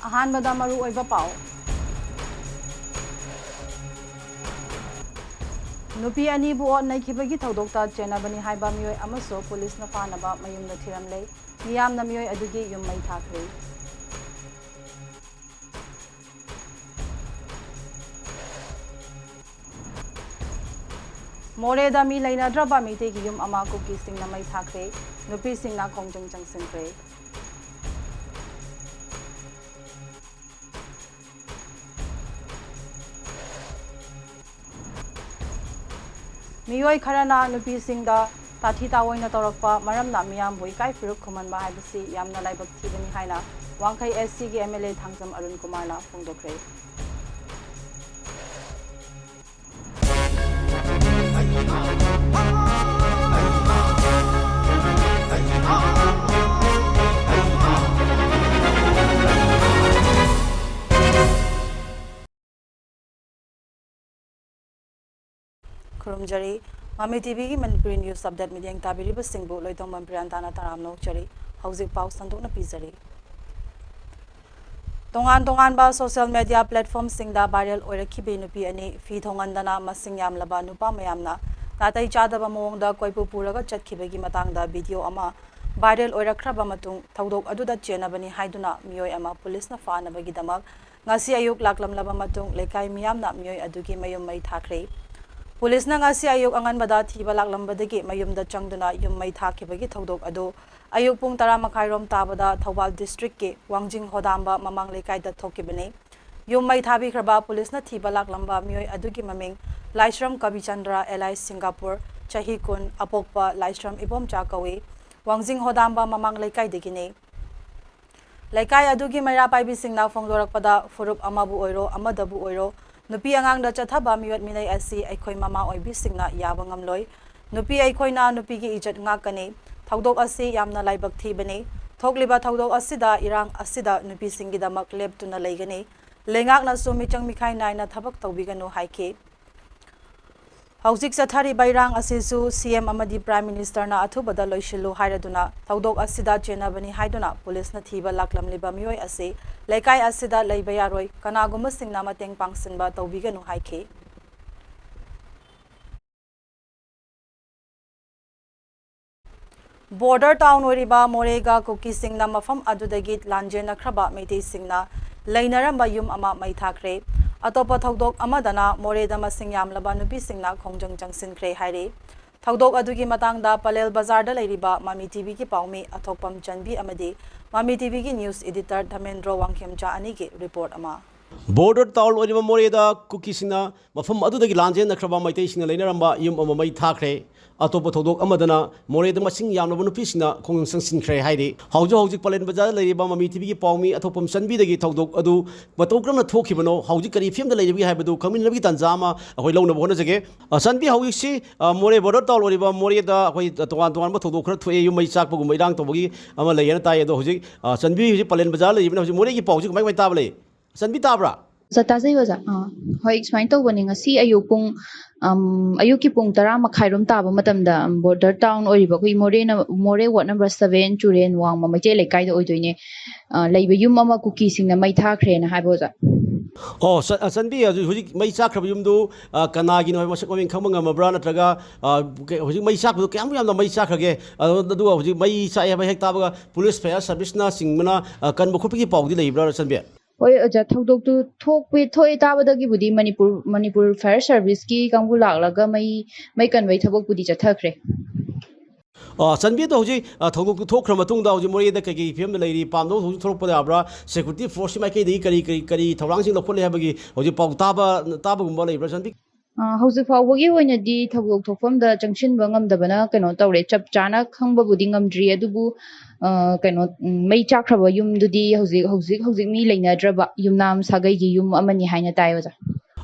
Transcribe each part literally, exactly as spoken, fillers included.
ꯑꯍꯥꯟꯕꯗ ꯃꯔꯨꯑꯣꯏꯕ ꯄꯥꯎ꯫ ꯅꯨꯄꯤ ꯑꯅꯤꯕꯨ ꯑꯣꯠ ꯅꯩꯈꯤꯕꯒꯤ ꯊꯧꯗꯣꯛꯇ ꯆꯦꯟꯅꯕꯅꯤ ꯍꯥꯏꯕ ꯃꯤꯑꯣꯏ ꯑꯃꯁꯨ ꯄꯨꯂꯤꯁꯅ ꯐꯥꯅꯕ ꯃꯌꯨꯝꯗ ꯊꯤꯔꯝꯂꯦ꯫ ꯃꯤꯌꯥꯝꯅ ꯃꯤꯑꯣꯏ ꯑꯗꯨꯒꯤ ꯌꯨꯝ ꯃꯩ ꯊꯥꯈ꯭ꯔꯦ꯫ ꯃꯣꯔꯦꯗ ꯃꯤ ꯂꯩꯅꯗ꯭ꯔꯕ ꯃꯤꯇꯩꯒꯤ ꯌꯨꯝ ꯑꯃ ꯀꯨꯀꯤꯁꯤꯡꯅ ꯃꯩ ꯊꯥꯈ꯭ꯔꯦ꯫ ꯅꯨꯄꯤꯁꯤꯡꯅ ꯈꯣꯡꯖꯪ ꯆꯪꯁꯤꯟꯈ꯭ꯔꯦ꯫ ꯃꯤꯑꯣꯏ ꯈꯔꯅ ꯅꯨꯄꯤꯁꯤꯡꯗ ꯇꯥꯊꯤ ꯇꯥꯑꯣꯏꯅ ꯇꯧꯔꯛꯄ ꯃꯔꯝꯅ ꯃꯤꯌꯥꯝꯕꯨ ꯏꯀꯥꯏ ꯐꯤꯔꯨꯛ ꯈꯨꯝꯍꯟꯕ ꯍꯥꯏꯕꯁꯤ ꯌꯥꯝꯅ ꯂꯥꯏꯕꯛ ꯊꯤꯕꯅꯤ ꯍꯥꯏꯅ ꯋꯥꯡꯈꯩ S C ꯒꯤ M L A Thangjam Arun ꯀꯨꯃꯥꯔꯅ ꯐꯣꯡꯗꯣꯛꯈ꯭ꯔꯦ꯫ ꯈꯨꯔꯨꯝꯖꯔꯤ꯫ ꯃꯃꯤ T V ꯒꯤ ꯃꯅꯤꯄꯨꯔꯤ news update ꯃꯤꯠꯌꯦꯡ ꯇꯥꯕꯤꯔꯤꯕꯁꯤꯡꯕꯨ ꯂꯣꯏꯇꯣꯡꯕꯝ ꯄ꯭ꯔꯤꯌꯥꯟꯇꯥꯅ ꯇꯔꯥꯝꯅ ꯑꯣꯛꯆꯔꯤ꯫ ꯍꯧꯖꯤꯛ ꯄꯥꯎ ꯁꯟꯗꯣꯛꯅ ꯄꯤꯖꯔꯤ꯫ ꯇꯣꯉꯥꯟ ꯇꯣꯉꯥꯟꯕ social media platform ꯁꯤꯡꯗ viral ꯑꯣꯏꯔꯛꯈꯤꯕꯤ ꯅꯨꯄꯤ ꯑꯅꯤ ꯐꯤ ꯊꯣꯡꯍꯟꯗꯅ ꯃꯁꯤꯡ ꯌꯥꯝꯂꯕ ꯅꯨꯄꯥ ꯃꯌꯥꯝꯅ ꯅꯥꯇꯩ ꯆꯥꯗꯕ ꯃꯑꯣꯡꯗ ꯀꯣꯏꯄꯨ ꯄꯨꯔꯒ ꯆꯠꯈꯤꯕꯒꯤ ꯃꯇꯥꯡꯗ video ꯑꯃ viral ꯑꯣꯏꯔꯛꯈ꯭ꯔꯕ ꯃꯇꯨꯡ, ꯊꯧꯗꯣꯛ ꯑꯗꯨꯗ ꯆꯦꯟꯅꯕꯅꯤ ꯍꯥꯏꯗꯨꯅ ꯃꯤꯑꯣꯏ ꯑꯃ ꯄꯨꯂꯤꯁꯅ ꯐꯥꯅꯕꯒꯤꯗꯃꯛ ꯉꯁꯤ ꯑꯌꯨꯛ ꯂꯥꯛꯂꯝꯂꯕ ꯃꯇꯨꯡ, ꯂꯩꯀꯥꯏ ꯃꯤꯌꯥꯝꯅ ꯃꯤꯑꯣꯏ ꯑꯗꯨꯒꯤ ꯃꯌꯨꯝ ꯃꯩ ꯊꯥꯈ꯭ꯔꯦ꯫ ꯄꯨꯂꯤꯁꯅ ꯉꯁꯤ ꯑꯌꯨꯛ ꯑꯉꯟꯕꯗ ꯊꯤꯕ ꯂꯥꯛꯂꯝꯕꯗꯒꯤ ꯃꯌꯨꯝꯗ ꯆꯪꯗꯨꯅ ꯌꯨꯝ ꯃꯩ ꯊꯥꯈꯤꯕꯒꯤ ꯊꯧꯗꯣꯛ ꯑꯗꯨ ꯑꯌꯨꯛ ꯄꯨꯡ ꯇꯔꯥ ꯃꯈꯥꯏꯔꯣꯝ ꯇꯥꯕꯗ ꯊꯧꯕꯥꯜ district ꯀꯤ ꯋꯥꯡꯖꯤꯡ ꯍꯣꯗꯥꯝꯕ ꯃꯃꯥꯡ ꯂꯩꯀꯥꯏꯗ ꯊꯣꯛꯈꯤꯕꯅꯤ꯫ ꯌꯨꯝ ꯃꯩ ꯊꯥꯕꯤꯈ꯭ꯔꯕ ꯄꯨꯂꯤꯁꯅ ꯊꯤꯕ ꯂꯥꯛꯂꯝꯕ ꯃꯤꯑꯣꯏ ꯑꯗꯨꯒꯤ ꯃꯃꯤꯡ ꯂꯥꯏꯁ꯭ꯔꯝ ꯀꯕꯤꯆꯟꯗ꯭ꯔ, alias ꯁꯤꯡꯒꯥꯄꯨꯔ, ꯆꯍꯤ ꯀꯨꯟ, ꯑꯄꯣꯛꯄ ꯂꯥꯏꯁ꯭ꯔꯝ ꯏꯕꯣꯝꯆꯥ ꯀꯧꯏ꯫ ꯋꯥꯡꯖꯤꯡ ꯍꯣꯗꯥꯝꯕ ꯃꯃꯥꯡ ꯂꯩꯀꯥꯏꯗꯒꯤꯅꯤ꯫ ꯂꯩꯀꯥꯏ ꯑꯗꯨꯒꯤ ꯃꯩꯔꯥ ꯄꯥꯏꯕꯤꯁꯤꯡꯅ ꯐꯣꯡꯗꯣꯔꯛꯄꯗ, ꯐꯨꯔꯨꯞ ꯑꯃꯕꯨ ꯑꯣꯏꯔꯣ, ꯑꯃꯗꯕꯨ ꯑꯣꯏꯔꯣ, ꯅꯨꯄꯤ ꯑꯉꯥꯡꯗ ꯆꯠꯊꯕ ꯃꯤꯑꯣꯠ ꯃꯤꯅꯩ ꯑꯁꯤ ꯑꯩꯈꯣꯏ ꯃꯃꯥ ꯑꯣꯏꯕꯤꯁꯤꯡꯅ ꯌꯥꯕ ꯉꯝꯂꯣꯏ꯫ ꯅꯨꯄꯤ ꯑꯩꯈꯣꯏꯅ ꯅꯨꯄꯤꯒꯤ ꯏꯖꯠ ꯉꯥꯛꯀꯅꯤ꯫ ꯊꯧꯗꯣꯛ ꯑꯁꯤ ꯌꯥꯝꯅ ꯂꯥꯏꯕꯛ ꯊꯤꯕꯅꯤ꯫ ꯊꯣꯛꯂꯤꯕ ꯊꯧꯗꯣꯛ ꯑꯁꯤꯗ, ꯏꯔꯥꯡ ꯑꯁꯤꯗ ꯅꯨꯄꯤꯁꯤꯡꯒꯤꯗꯃꯛ ꯂꯦꯞꯇꯨꯅ ꯂꯩꯒꯅꯤ꯫ ꯂꯩꯉꯥꯛꯅꯁꯨ ꯃꯤꯆꯪ ꯃꯤꯈꯥꯏ ꯅꯥꯏꯅ ꯊꯕꯛ ꯇꯧꯕꯤꯒꯅꯨ ꯍꯥꯏꯈꯤ꯫ ꯍꯧꯖꯤꯛ ꯆꯠꯊꯔꯤꯕ ꯏꯔꯥꯡ ꯑꯁꯤꯁꯨ ꯁꯤ ꯑꯦꯝ ꯑꯃꯗꯤ ꯄ꯭ꯔꯥꯏꯝ ꯃꯤꯅꯤꯁꯇꯔꯅ ꯑꯊꯨꯕꯗ ꯂꯣꯏꯁꯤꯜꯂꯨ ꯍꯥꯏꯔꯗꯨꯅ ꯊꯧꯗꯣꯛ ꯑꯁꯤꯗ ꯆꯦꯟꯅꯕꯅꯤ ꯍꯥꯏꯗꯨꯅ ꯄꯨꯂꯤꯁꯅ ꯊꯤꯕ ꯂꯥꯛꯂꯝꯂꯤꯕ ꯃꯤꯑꯣꯏ ꯑꯁꯤ ꯂꯩꯀꯥꯏ ꯑꯁꯤꯗ ꯂꯩꯕ ꯌꯥꯔꯣꯏ, ꯀꯅꯥꯒꯨꯝꯕꯁꯤꯡꯅ ꯃꯇꯦꯡ ꯄꯥꯡꯁꯤꯟꯕ ꯇꯧꯕꯤꯒꯅꯨ ꯍꯥꯏꯈꯤ꯫ ꯕꯣꯔꯗꯔ ꯇꯥꯎꯟ ꯑꯣꯏꯔꯤꯕ ꯃꯣꯔꯦꯒ ꯀꯨꯀꯤꯁꯤꯡꯅ ꯃꯐꯝ ꯑꯗꯨꯗꯒꯤ ꯂꯥꯟꯖꯦꯟꯅꯈ꯭ꯔꯕ ꯃꯩꯇꯩꯁꯤꯡꯅ ꯂꯩꯅꯔꯝꯕ ꯌꯨꯝ ꯑꯃ ꯃꯩ ꯊꯥꯈ꯭ꯔꯦ꯫ ꯑꯇꯣꯞꯄ ꯊꯧꯗꯣꯛ ꯑꯃꯗꯅ ꯃꯣꯔꯦꯗ ꯃꯁꯤꯡ ꯌꯥꯝꯂꯕ ꯅꯨꯄꯤꯁꯤꯡꯅ ꯈꯣꯡꯖꯪ ꯆꯪꯁꯤꯟꯈ꯭ꯔꯦ ꯍꯥꯏꯔꯤ꯫ ꯊꯧꯗꯣꯛ ꯑꯗꯨꯒꯤ ꯃꯇꯥꯡꯗ ꯄꯂꯦꯜ ꯕꯖꯥꯔꯗ ꯂꯩꯔꯤꯕ ꯃꯃꯤ ꯇꯤꯚꯤꯒꯤ ꯄꯥꯎꯃꯤ ꯑꯊꯣꯛꯄꯝ ꯆꯟꯕꯤ ꯑꯃꯗꯤ ꯃꯃꯤ ꯇꯤꯚꯤꯒꯤ ꯅ꯭ꯌꯨꯁ ꯏꯗꯤꯇꯔ ꯙꯃꯦꯟꯗ꯭ꯔꯣ ꯋꯥꯡꯈꯦꯝꯆꯥ ꯑꯅꯤꯒꯤ ꯔꯤꯄꯣꯔꯠ ꯑꯃ꯫ ꯕꯣꯔꯗꯔ ꯇꯥꯎꯟ ꯑꯣꯏꯔꯤꯕ ꯃꯣꯔꯦꯗ ꯀꯨꯀꯤꯁꯤꯡꯅ ꯃꯐꯝ ꯑꯗꯨꯗꯒꯤ ꯂꯥꯟꯖꯦꯟꯅꯈ꯭ꯔꯕ ꯃꯩꯇꯩꯁꯤꯡꯅ ꯂꯩꯅꯔꯝꯕ ꯌꯨꯝ ꯑꯃ ꯃꯩ ꯊꯥꯈ꯭ꯔꯦ꯫ ꯑꯇꯣꯞꯄ ꯊꯧꯗꯣꯛ ꯑꯃꯗꯅ ꯃꯣꯔꯦꯗ ꯃꯁꯤꯡ ꯌꯥꯝꯂꯕ ꯅꯨꯄꯤꯁꯤꯡꯅ ꯈꯣꯡꯖꯪ ꯆꯪꯁꯤꯟꯈ꯭ꯔꯦ ꯍꯥꯏꯔꯤ꯫ ꯍꯧꯖꯤꯛ ꯍꯧꯖꯤꯛ ꯄꯂꯦꯟ ꯕꯖꯥꯔꯗ ꯂꯩꯔꯤꯕ ꯃꯃꯤ ꯇꯤꯚꯤꯒꯤ ꯄꯥꯎꯃꯤ ꯑꯊꯣꯛꯄꯝ ꯆꯟꯕꯤꯗꯒꯤ ꯊꯧꯗꯣꯛ ꯑꯗꯨ ꯃꯇꯧ ꯀꯔꯝꯅ ꯊꯣꯛꯈꯤꯕꯅꯣ, ꯍꯧꯖꯤꯛ ꯀꯔꯤ ꯐꯤꯕꯝꯗ ꯂꯩꯔꯤꯕꯒꯦ ꯍꯥꯏꯕꯗꯨ ꯈꯪꯃꯤꯟꯅꯕꯒꯤ ꯇꯥꯟꯖꯥ ꯑꯃ ꯑꯩꯈꯣꯏ ꯂꯧꯅꯕ ꯍꯣꯠꯅꯖꯒꯦ꯫ ꯑ, ꯆꯟꯕꯤ, ꯍꯧꯖꯤꯛꯁꯤ, ꯑ, ꯃꯣꯔꯦ ꯕꯣꯔꯗꯔ ꯇꯥꯎꯟ ꯑꯣꯏꯔꯤꯕ ꯃꯣꯔꯦꯗ ꯑꯩꯈꯣꯏ ꯇꯣꯉꯥꯟ ꯇꯣꯉꯥꯟꯕ ꯊꯧꯗꯣꯛ ꯈꯔ ꯊꯣꯛꯑꯦ, ꯌꯨꯝ ꯃꯩ ꯆꯥꯛꯄꯒꯨꯝꯕ ꯏꯔꯥꯡ ꯇꯧꯕꯒꯤ ꯑꯃ ꯂꯩꯌꯦꯅ ꯇꯥꯏ꯫ ꯑꯗꯣ ꯍꯧꯖꯤꯛ, ꯑ, ꯆꯟꯕꯤ ꯍꯧꯖꯤꯛ ꯄꯂꯦꯟ ꯕꯖꯥꯔ ꯂꯩꯔꯤꯕꯅ ꯍꯧꯖꯤꯛ ꯃꯣꯔꯦꯒꯤ ꯄꯥꯎꯁꯤ ꯀꯃꯥꯏ ꯀꯃꯥꯏ ꯇꯥꯕ ꯂꯩ? ꯆꯟꯕꯤ, ꯇꯥꯕ꯭ꯔꯥ? ꯑꯣꯖꯥ, ꯇꯥꯖꯩ ꯑꯣꯖꯥ꯫ ꯑꯥ, ꯍꯣꯏ, ꯁꯨꯃꯥꯏꯅ ꯇꯧꯕꯅꯦ, ꯉꯁꯤ ꯑꯌꯨꯛ ꯄꯨꯡ, ꯑꯝ, ꯑꯌꯨꯛꯀꯤ ꯄꯨꯡ ꯇꯔꯥ ꯃꯈꯥꯏꯔꯣꯝ ꯇꯥꯕ ꯃꯇꯝꯗ, ꯑꯝ, ꯕꯣꯔꯗꯔ ꯇꯥꯎꯟ ꯑꯣꯏꯔꯤꯕ ꯑꯩꯈꯣꯏ ꯃꯣꯔꯦꯅ, ꯃꯣꯔꯦ ꯋꯥꯔꯗ ꯅꯝꯕꯔ seven, ꯆꯨꯔꯦꯟ ꯋꯥꯡꯃ ꯃꯩꯇꯩ ꯂꯩꯀꯥꯏꯗ ꯑꯣꯏꯗꯣꯏꯅꯦ, ꯑ, ꯂꯩꯕ ꯌꯨꯝ ꯑꯃ ꯀꯨꯀꯤꯁꯤꯡꯅ ꯃꯩ ꯊꯥꯈ꯭ꯔꯦꯅ ꯍꯥꯏꯕ, ꯑꯣꯖꯥ꯫ ꯑꯣ, ꯁ-, ꯑ, ꯆꯟꯕꯤ, ꯍꯧꯖꯤꯛ, ꯍꯧꯖꯤꯛ ꯃꯩ ꯆꯥꯛꯈ꯭ꯔꯕ ꯌꯨꯝꯗꯨ, ꯑ, ꯀꯅꯥꯒꯤꯅꯣ ꯍꯥꯏꯕ ꯃꯁꯛ ꯃꯃꯤꯡ ꯈꯪꯕ ꯉꯝꯃꯕ꯭ꯔꯥ? ꯅꯠꯇ꯭ꯔꯒ, ꯑ, ꯀ-, ꯍꯧꯖꯤꯛ ꯃꯩ ꯆꯥꯛꯄꯗꯨ ꯀꯌꯥꯝ ꯌꯥꯝꯅ ꯃꯩ ꯆꯥꯛꯈ꯭ꯔꯒꯦ? ꯑ, ꯑꯗꯨꯒ ꯍꯧꯖꯤꯛ ꯃꯩ ꯆꯥꯛꯑꯦ ꯍꯥꯏꯕ ꯍꯦꯛ ꯇꯥꯕꯒ ꯄꯨꯂꯤꯁ, ꯐꯥꯌꯔ ꯁꯥꯔꯚꯤꯁꯅ ꯆꯤꯡꯕꯅ, ꯑ, ꯀꯟꯕ ꯈꯣꯠꯄꯒꯤ ꯄꯥꯎꯗꯤ ꯂꯩꯕ꯭ꯔꯥ, ꯆꯟꯕꯤ? ꯍꯣꯏ, ꯑꯣꯖꯥ, ꯊꯧꯗꯣꯛꯇꯨ ꯊꯣꯛꯄꯤ-, ꯊꯣꯛꯑꯦ ꯇꯥꯕꯗꯒꯤꯕꯨꯗꯤ ꯃꯅꯤꯄꯨꯔ, ꯃꯅꯤꯄꯨꯔ ꯐꯥꯌꯔ ꯁꯥꯔꯚꯤꯁꯀꯤ ꯀꯥꯡꯕꯨ ꯂꯥꯛꯂꯒ ꯃꯩ, ꯃꯩ ꯀꯟꯕꯒꯤ ꯊꯕꯛꯄꯨꯗꯤ ꯆꯠꯊꯈ꯭ꯔꯦ꯫ ꯑ, ꯆꯟꯕꯤ, ꯑꯗꯣ ꯍꯧꯖꯤꯛ, ꯑ, ꯊꯧꯗꯣꯛꯇꯨ ꯊꯣꯛꯈ꯭ꯔ ꯃꯇꯨꯡꯗ ꯍꯧꯖꯤꯛ ꯃꯣꯔꯦꯗ ꯀꯩꯀꯩ ꯐꯤꯕꯝꯗ ꯂꯩꯔꯤ? ꯄꯥꯝꯅꯕ ꯊꯧꯗꯣꯛ ꯊꯣꯛꯂꯛꯄ ꯌꯥꯕ꯭ꯔꯥ? ꯁꯦꯀ꯭ꯌꯨꯔꯤꯇꯤ ꯐꯣꯔꯁꯀꯤ ꯃꯥꯏꯀꯩꯗꯒꯤ ꯀꯔꯤ, ꯀꯔꯤ, ꯀꯔꯤ ꯊꯧꯔꯥꯡꯁꯤꯡ ꯂꯧꯈꯠꯂꯦ ꯍꯥꯏꯕꯒꯤ ꯍꯧꯖꯤꯛ ꯄꯥꯎ ꯇꯥꯕ, ꯇꯥꯕꯒꯨꯝꯕ ꯂꯩꯕ꯭ꯔꯥ, ꯆꯟꯕꯤ? ꯑ, ꯍꯧꯖꯤꯛ ꯐꯥꯎꯕꯒꯤ ꯑꯣꯏꯅꯗꯤ ꯊꯧꯗꯣꯛ ꯊꯣꯛꯐꯝꯗ ꯆꯪꯁꯤꯟꯕ ꯉꯝꯗꯕꯅ ꯀꯩꯅꯣ ꯇꯧꯔꯦ, ꯆꯞ ꯆꯥꯅ ꯈꯪꯕꯕꯨꯗꯤ ꯉꯝꯗ꯭ꯔꯤ, ꯑꯗꯨꯕꯨ, ꯑ, ꯀꯩꯅꯣ, ꯎꯝ, ꯃꯩ ꯆꯥꯛꯈ꯭ꯔꯕ ꯌꯨꯝꯗꯨꯗꯤ ꯍꯧꯖꯤꯛ, ꯍꯧꯖꯤꯛ, ꯍꯧꯖꯤꯛ ꯃꯤ ꯂꯩꯅꯗ꯭ꯔꯕ, ꯌꯨꯝꯅꯥꯝ ꯁꯥꯒꯩꯒꯤ ꯌꯨꯝ ꯑꯃꯅꯤ ꯍꯥꯏꯅ ꯇꯥꯏ, ꯑꯣꯖꯥ꯫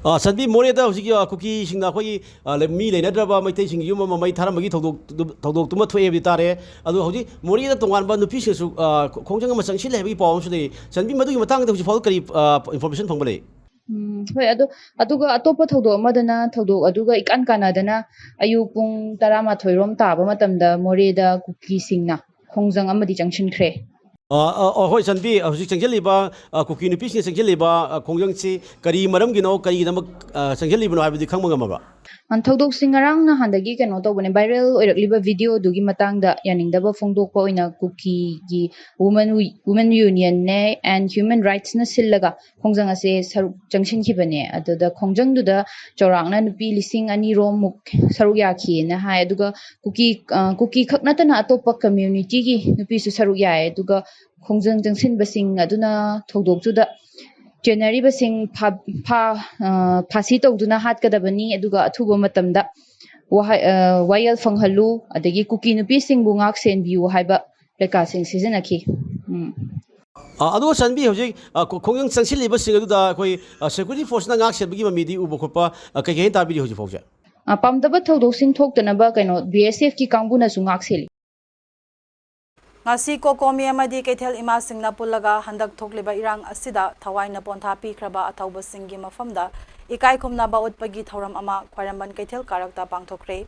ꯑ, ꯆꯟꯕꯤ, ꯃꯣꯔꯦꯗ ꯍꯧꯖꯤꯛꯀꯤ, ꯑ, ꯀꯨꯀꯤꯁꯤꯡꯅ ꯑꯩꯈꯣꯏꯒꯤ, ꯑ, ꯂꯩ-, ꯃꯤ ꯂꯩꯅꯗ꯭ꯔꯕ ꯃꯩꯇꯩꯁꯤꯡꯒꯤ ꯌꯨꯝ ꯑꯃ ꯃꯩ ꯊꯥꯔꯝꯕꯒꯤ ꯊꯧꯗꯣꯛ-, ꯊꯧꯗꯣꯛꯇꯨꯃ ꯊꯣꯛꯑꯦ ꯍꯥꯏꯕꯗꯤ ꯇꯥꯔꯦ꯫ ꯑꯗꯣ ꯍꯧꯖꯤꯛ ꯃꯣꯔꯦꯗ ꯇꯣꯉꯥꯟꯕ ꯅꯨꯄꯤꯁꯤꯡꯁꯨ, ꯑ, ꯈꯣꯡꯖꯪ ꯑꯃ ꯆꯪꯁꯤꯜꯂꯦ ꯍꯥꯏꯕꯒꯤ ꯄꯥꯎ ꯑꯃꯁꯨ ꯂꯩ꯫ ꯆꯟꯕꯤ, ꯃꯗꯨꯒꯤ ꯃꯇꯥꯡꯗ ꯍꯧꯖꯤꯛ ꯐꯥꯎꯕ ꯀꯔꯤ, ꯑ, ꯏꯟꯐꯣꯔꯃꯦꯁꯟ ꯐꯪꯕ ꯂꯩ? ꯎꯝ, ꯍꯣꯏ, ꯑꯗꯣ, ꯑꯗꯨꯒ ꯑꯇꯣꯞꯄ ꯊꯧꯗꯣꯛ ꯑꯃꯗꯅ, ꯊꯧꯗꯣꯛ ꯑꯗꯨꯒ ꯏꯀꯥꯟ ꯀꯥꯟꯅꯗꯅ, ꯑꯌꯨꯛ ꯄꯨꯡ ꯇꯔꯥꯃꯥꯊꯣꯏ ꯔꯣꯝ ꯇꯥꯕ ꯃꯇꯝꯗ ꯃꯣꯔꯦꯗ ꯀꯨꯀꯤꯁꯤꯡꯅ ꯈꯣꯡꯖꯪ ꯑꯃꯗꯤ ꯆꯪꯁꯤꯟꯈ꯭ꯔꯦ꯫ ꯑ, ꯑ, ꯑ, ꯍꯣꯏ, ꯆꯟꯕꯤ, ꯍꯧꯖꯤꯛ ꯆꯪꯁꯤꯜꯂꯤꯕ, ꯑ, ꯀꯨꯀꯤ ꯅꯨꯄꯤꯁꯤꯡꯅ ꯆꯪꯁꯤꯜꯂꯤꯕ, ꯑ, ꯈꯣꯡꯖꯪꯁꯤ ꯀꯔꯤ ꯃꯔꯝꯒꯤꯅꯣ, ꯀꯔꯤꯒꯤꯗꯃꯛ, ꯑ, ꯆꯪꯁꯤꯜꯂꯤꯕꯅꯣ ꯍꯥꯏꯕꯗꯤ ꯈꯪꯕ ꯉꯝꯃꯕ꯭ꯔꯥ? ꯑ, ꯊꯧꯗꯣꯛꯁꯤ ꯉꯔꯥꯡ ꯅꯍꯥꯟꯗꯒꯤ ꯀꯩꯅꯣ ꯇꯧꯕꯅꯦ, viral ꯑꯣꯏꯔꯛꯂꯤꯕ video ꯗꯨꯒꯤ ꯃꯇꯥꯡꯗ ꯌꯥꯅꯤꯡꯗꯕ ꯐꯣꯡꯗꯣꯛꯄ ꯑꯣꯏꯅ ꯀꯨꯀꯤꯒꯤ Women, Women Union ꯅꯦ and Human Rights ꯅ ꯁꯤꯜꯂꯒ ꯈꯣꯡꯖꯪ ꯑꯁꯦ ꯁꯔꯨꯛ ꯆꯪꯁꯤꯟꯈꯤꯕꯅꯦ꯫ ꯑꯗꯨꯗ ꯈꯣꯡꯖꯪꯗꯨꯗ ꯆꯥꯎꯔꯥꯛꯅ ꯅꯨꯄꯤ ꯂꯤꯁꯤꯡ ꯑꯅꯤ ꯔꯣꯝꯃꯨꯛ ꯁꯔꯨꯛ ꯌꯥꯈꯤꯑꯅ ꯍꯥꯏ꯫ ꯑꯗꯨꯒ ꯀꯨꯀꯤ, ꯑ, ꯀꯨꯀꯤ ꯈꯛ ꯅꯠꯇꯅ ꯑꯇꯣꯞꯄ community ꯒꯤ ꯅꯨꯄꯤꯁꯨ ꯁꯔꯨꯛ ꯌꯥꯏ꯫ ꯑꯗꯨꯒ ꯈꯣꯡꯖꯪ ꯆꯪꯁꯤꯟꯕꯁꯤꯡ ꯑꯗꯨꯅ ꯊꯧꯗꯣꯛꯇꯨꯗ ꯆꯦꯟꯅꯔꯤꯕꯁꯤꯡ ꯐꯥ-, ꯐꯥ-, ꯑ, ꯐꯥꯁꯤ ꯇꯧꯗꯨꯅ ꯍꯥꯠꯀꯗꯕꯅꯤ, ꯑꯗꯨꯒ ꯑꯊꯨꯕ ꯃꯇꯝꯗ ꯋꯥꯍꯩ-, ꯑ, ꯋꯥꯌꯦꯜ ꯐꯪꯍꯜꯂꯨ, ꯑꯗꯒꯤ ꯀꯨꯀꯤ ꯅꯨꯄꯤꯁꯤꯡꯕꯨ ꯉꯥꯛ ꯁꯦꯟꯕꯤꯌꯨ ꯍꯥꯏꯕ ꯂꯩꯀꯥꯁꯤꯡ ꯁꯤꯖꯤꯟꯅꯈꯤ꯫ ꯎꯝ꯫ ꯑ, ꯑꯗꯨꯒ ꯆꯟꯕꯤ, ꯍꯧꯖꯤꯛ, ꯑ, ꯈꯣ-, ꯈꯣꯡꯖꯪ ꯆꯪꯁꯤꯜꯂꯤꯕꯁꯤꯡ ꯑꯗꯨꯗ ꯑꯩꯈꯣꯏ, ꯑ, security force ꯅ ꯉꯥꯛ ꯁꯦꯟꯕꯒꯤ ꯃꯃꯤꯗꯤ ꯎꯕ ꯈꯣꯠꯄ, ꯑ, ꯀꯩ ꯀꯩ ꯍꯥꯏꯅ ꯇꯥꯕꯤꯔꯤ ꯍꯧꯖꯤꯛ ꯐꯥꯎꯁꯦ? ꯑ, ꯄꯥꯝꯗꯕ ꯊꯧꯗꯣꯛꯁꯤꯡ ꯊꯣꯛꯇꯅꯕ ꯀꯩꯅꯣ, B S F ꯀꯤ ꯀꯥꯡꯕꯨꯅꯁꯨ ꯉꯥꯛ ꯁꯦꯜꯂꯤ꯫ ꯉꯁꯤ ꯀꯣꯀꯣꯃꯤ ꯑꯃꯗꯤ ꯀꯩꯊꯦꯜ ꯏꯃꯥꯁꯤꯡꯅ ꯄꯨꯜꯂꯒ ꯍꯟꯗꯛ ꯊꯣꯛꯂꯤꯕ ꯏꯔꯥꯡ ꯑꯁꯤꯗ ꯊꯋꯥꯏꯅ ꯄꯣꯟꯊꯥ ꯄꯤꯈ꯭ꯔꯕ ꯑꯊꯧꯕꯁꯤꯡꯒꯤ ꯃꯐꯝꯗ ꯏꯀꯥꯏ ꯈꯨꯝꯅꯕ ꯎꯠꯄꯒꯤ ꯊꯧꯔꯝ ꯑꯃ ꯈ꯭ꯋꯥꯏꯔꯝꯕꯟ ꯀꯩꯊꯦꯜ ꯀꯥꯔꯛꯇ ꯄꯥꯡꯊꯣꯛꯈ꯭ꯔꯦ꯫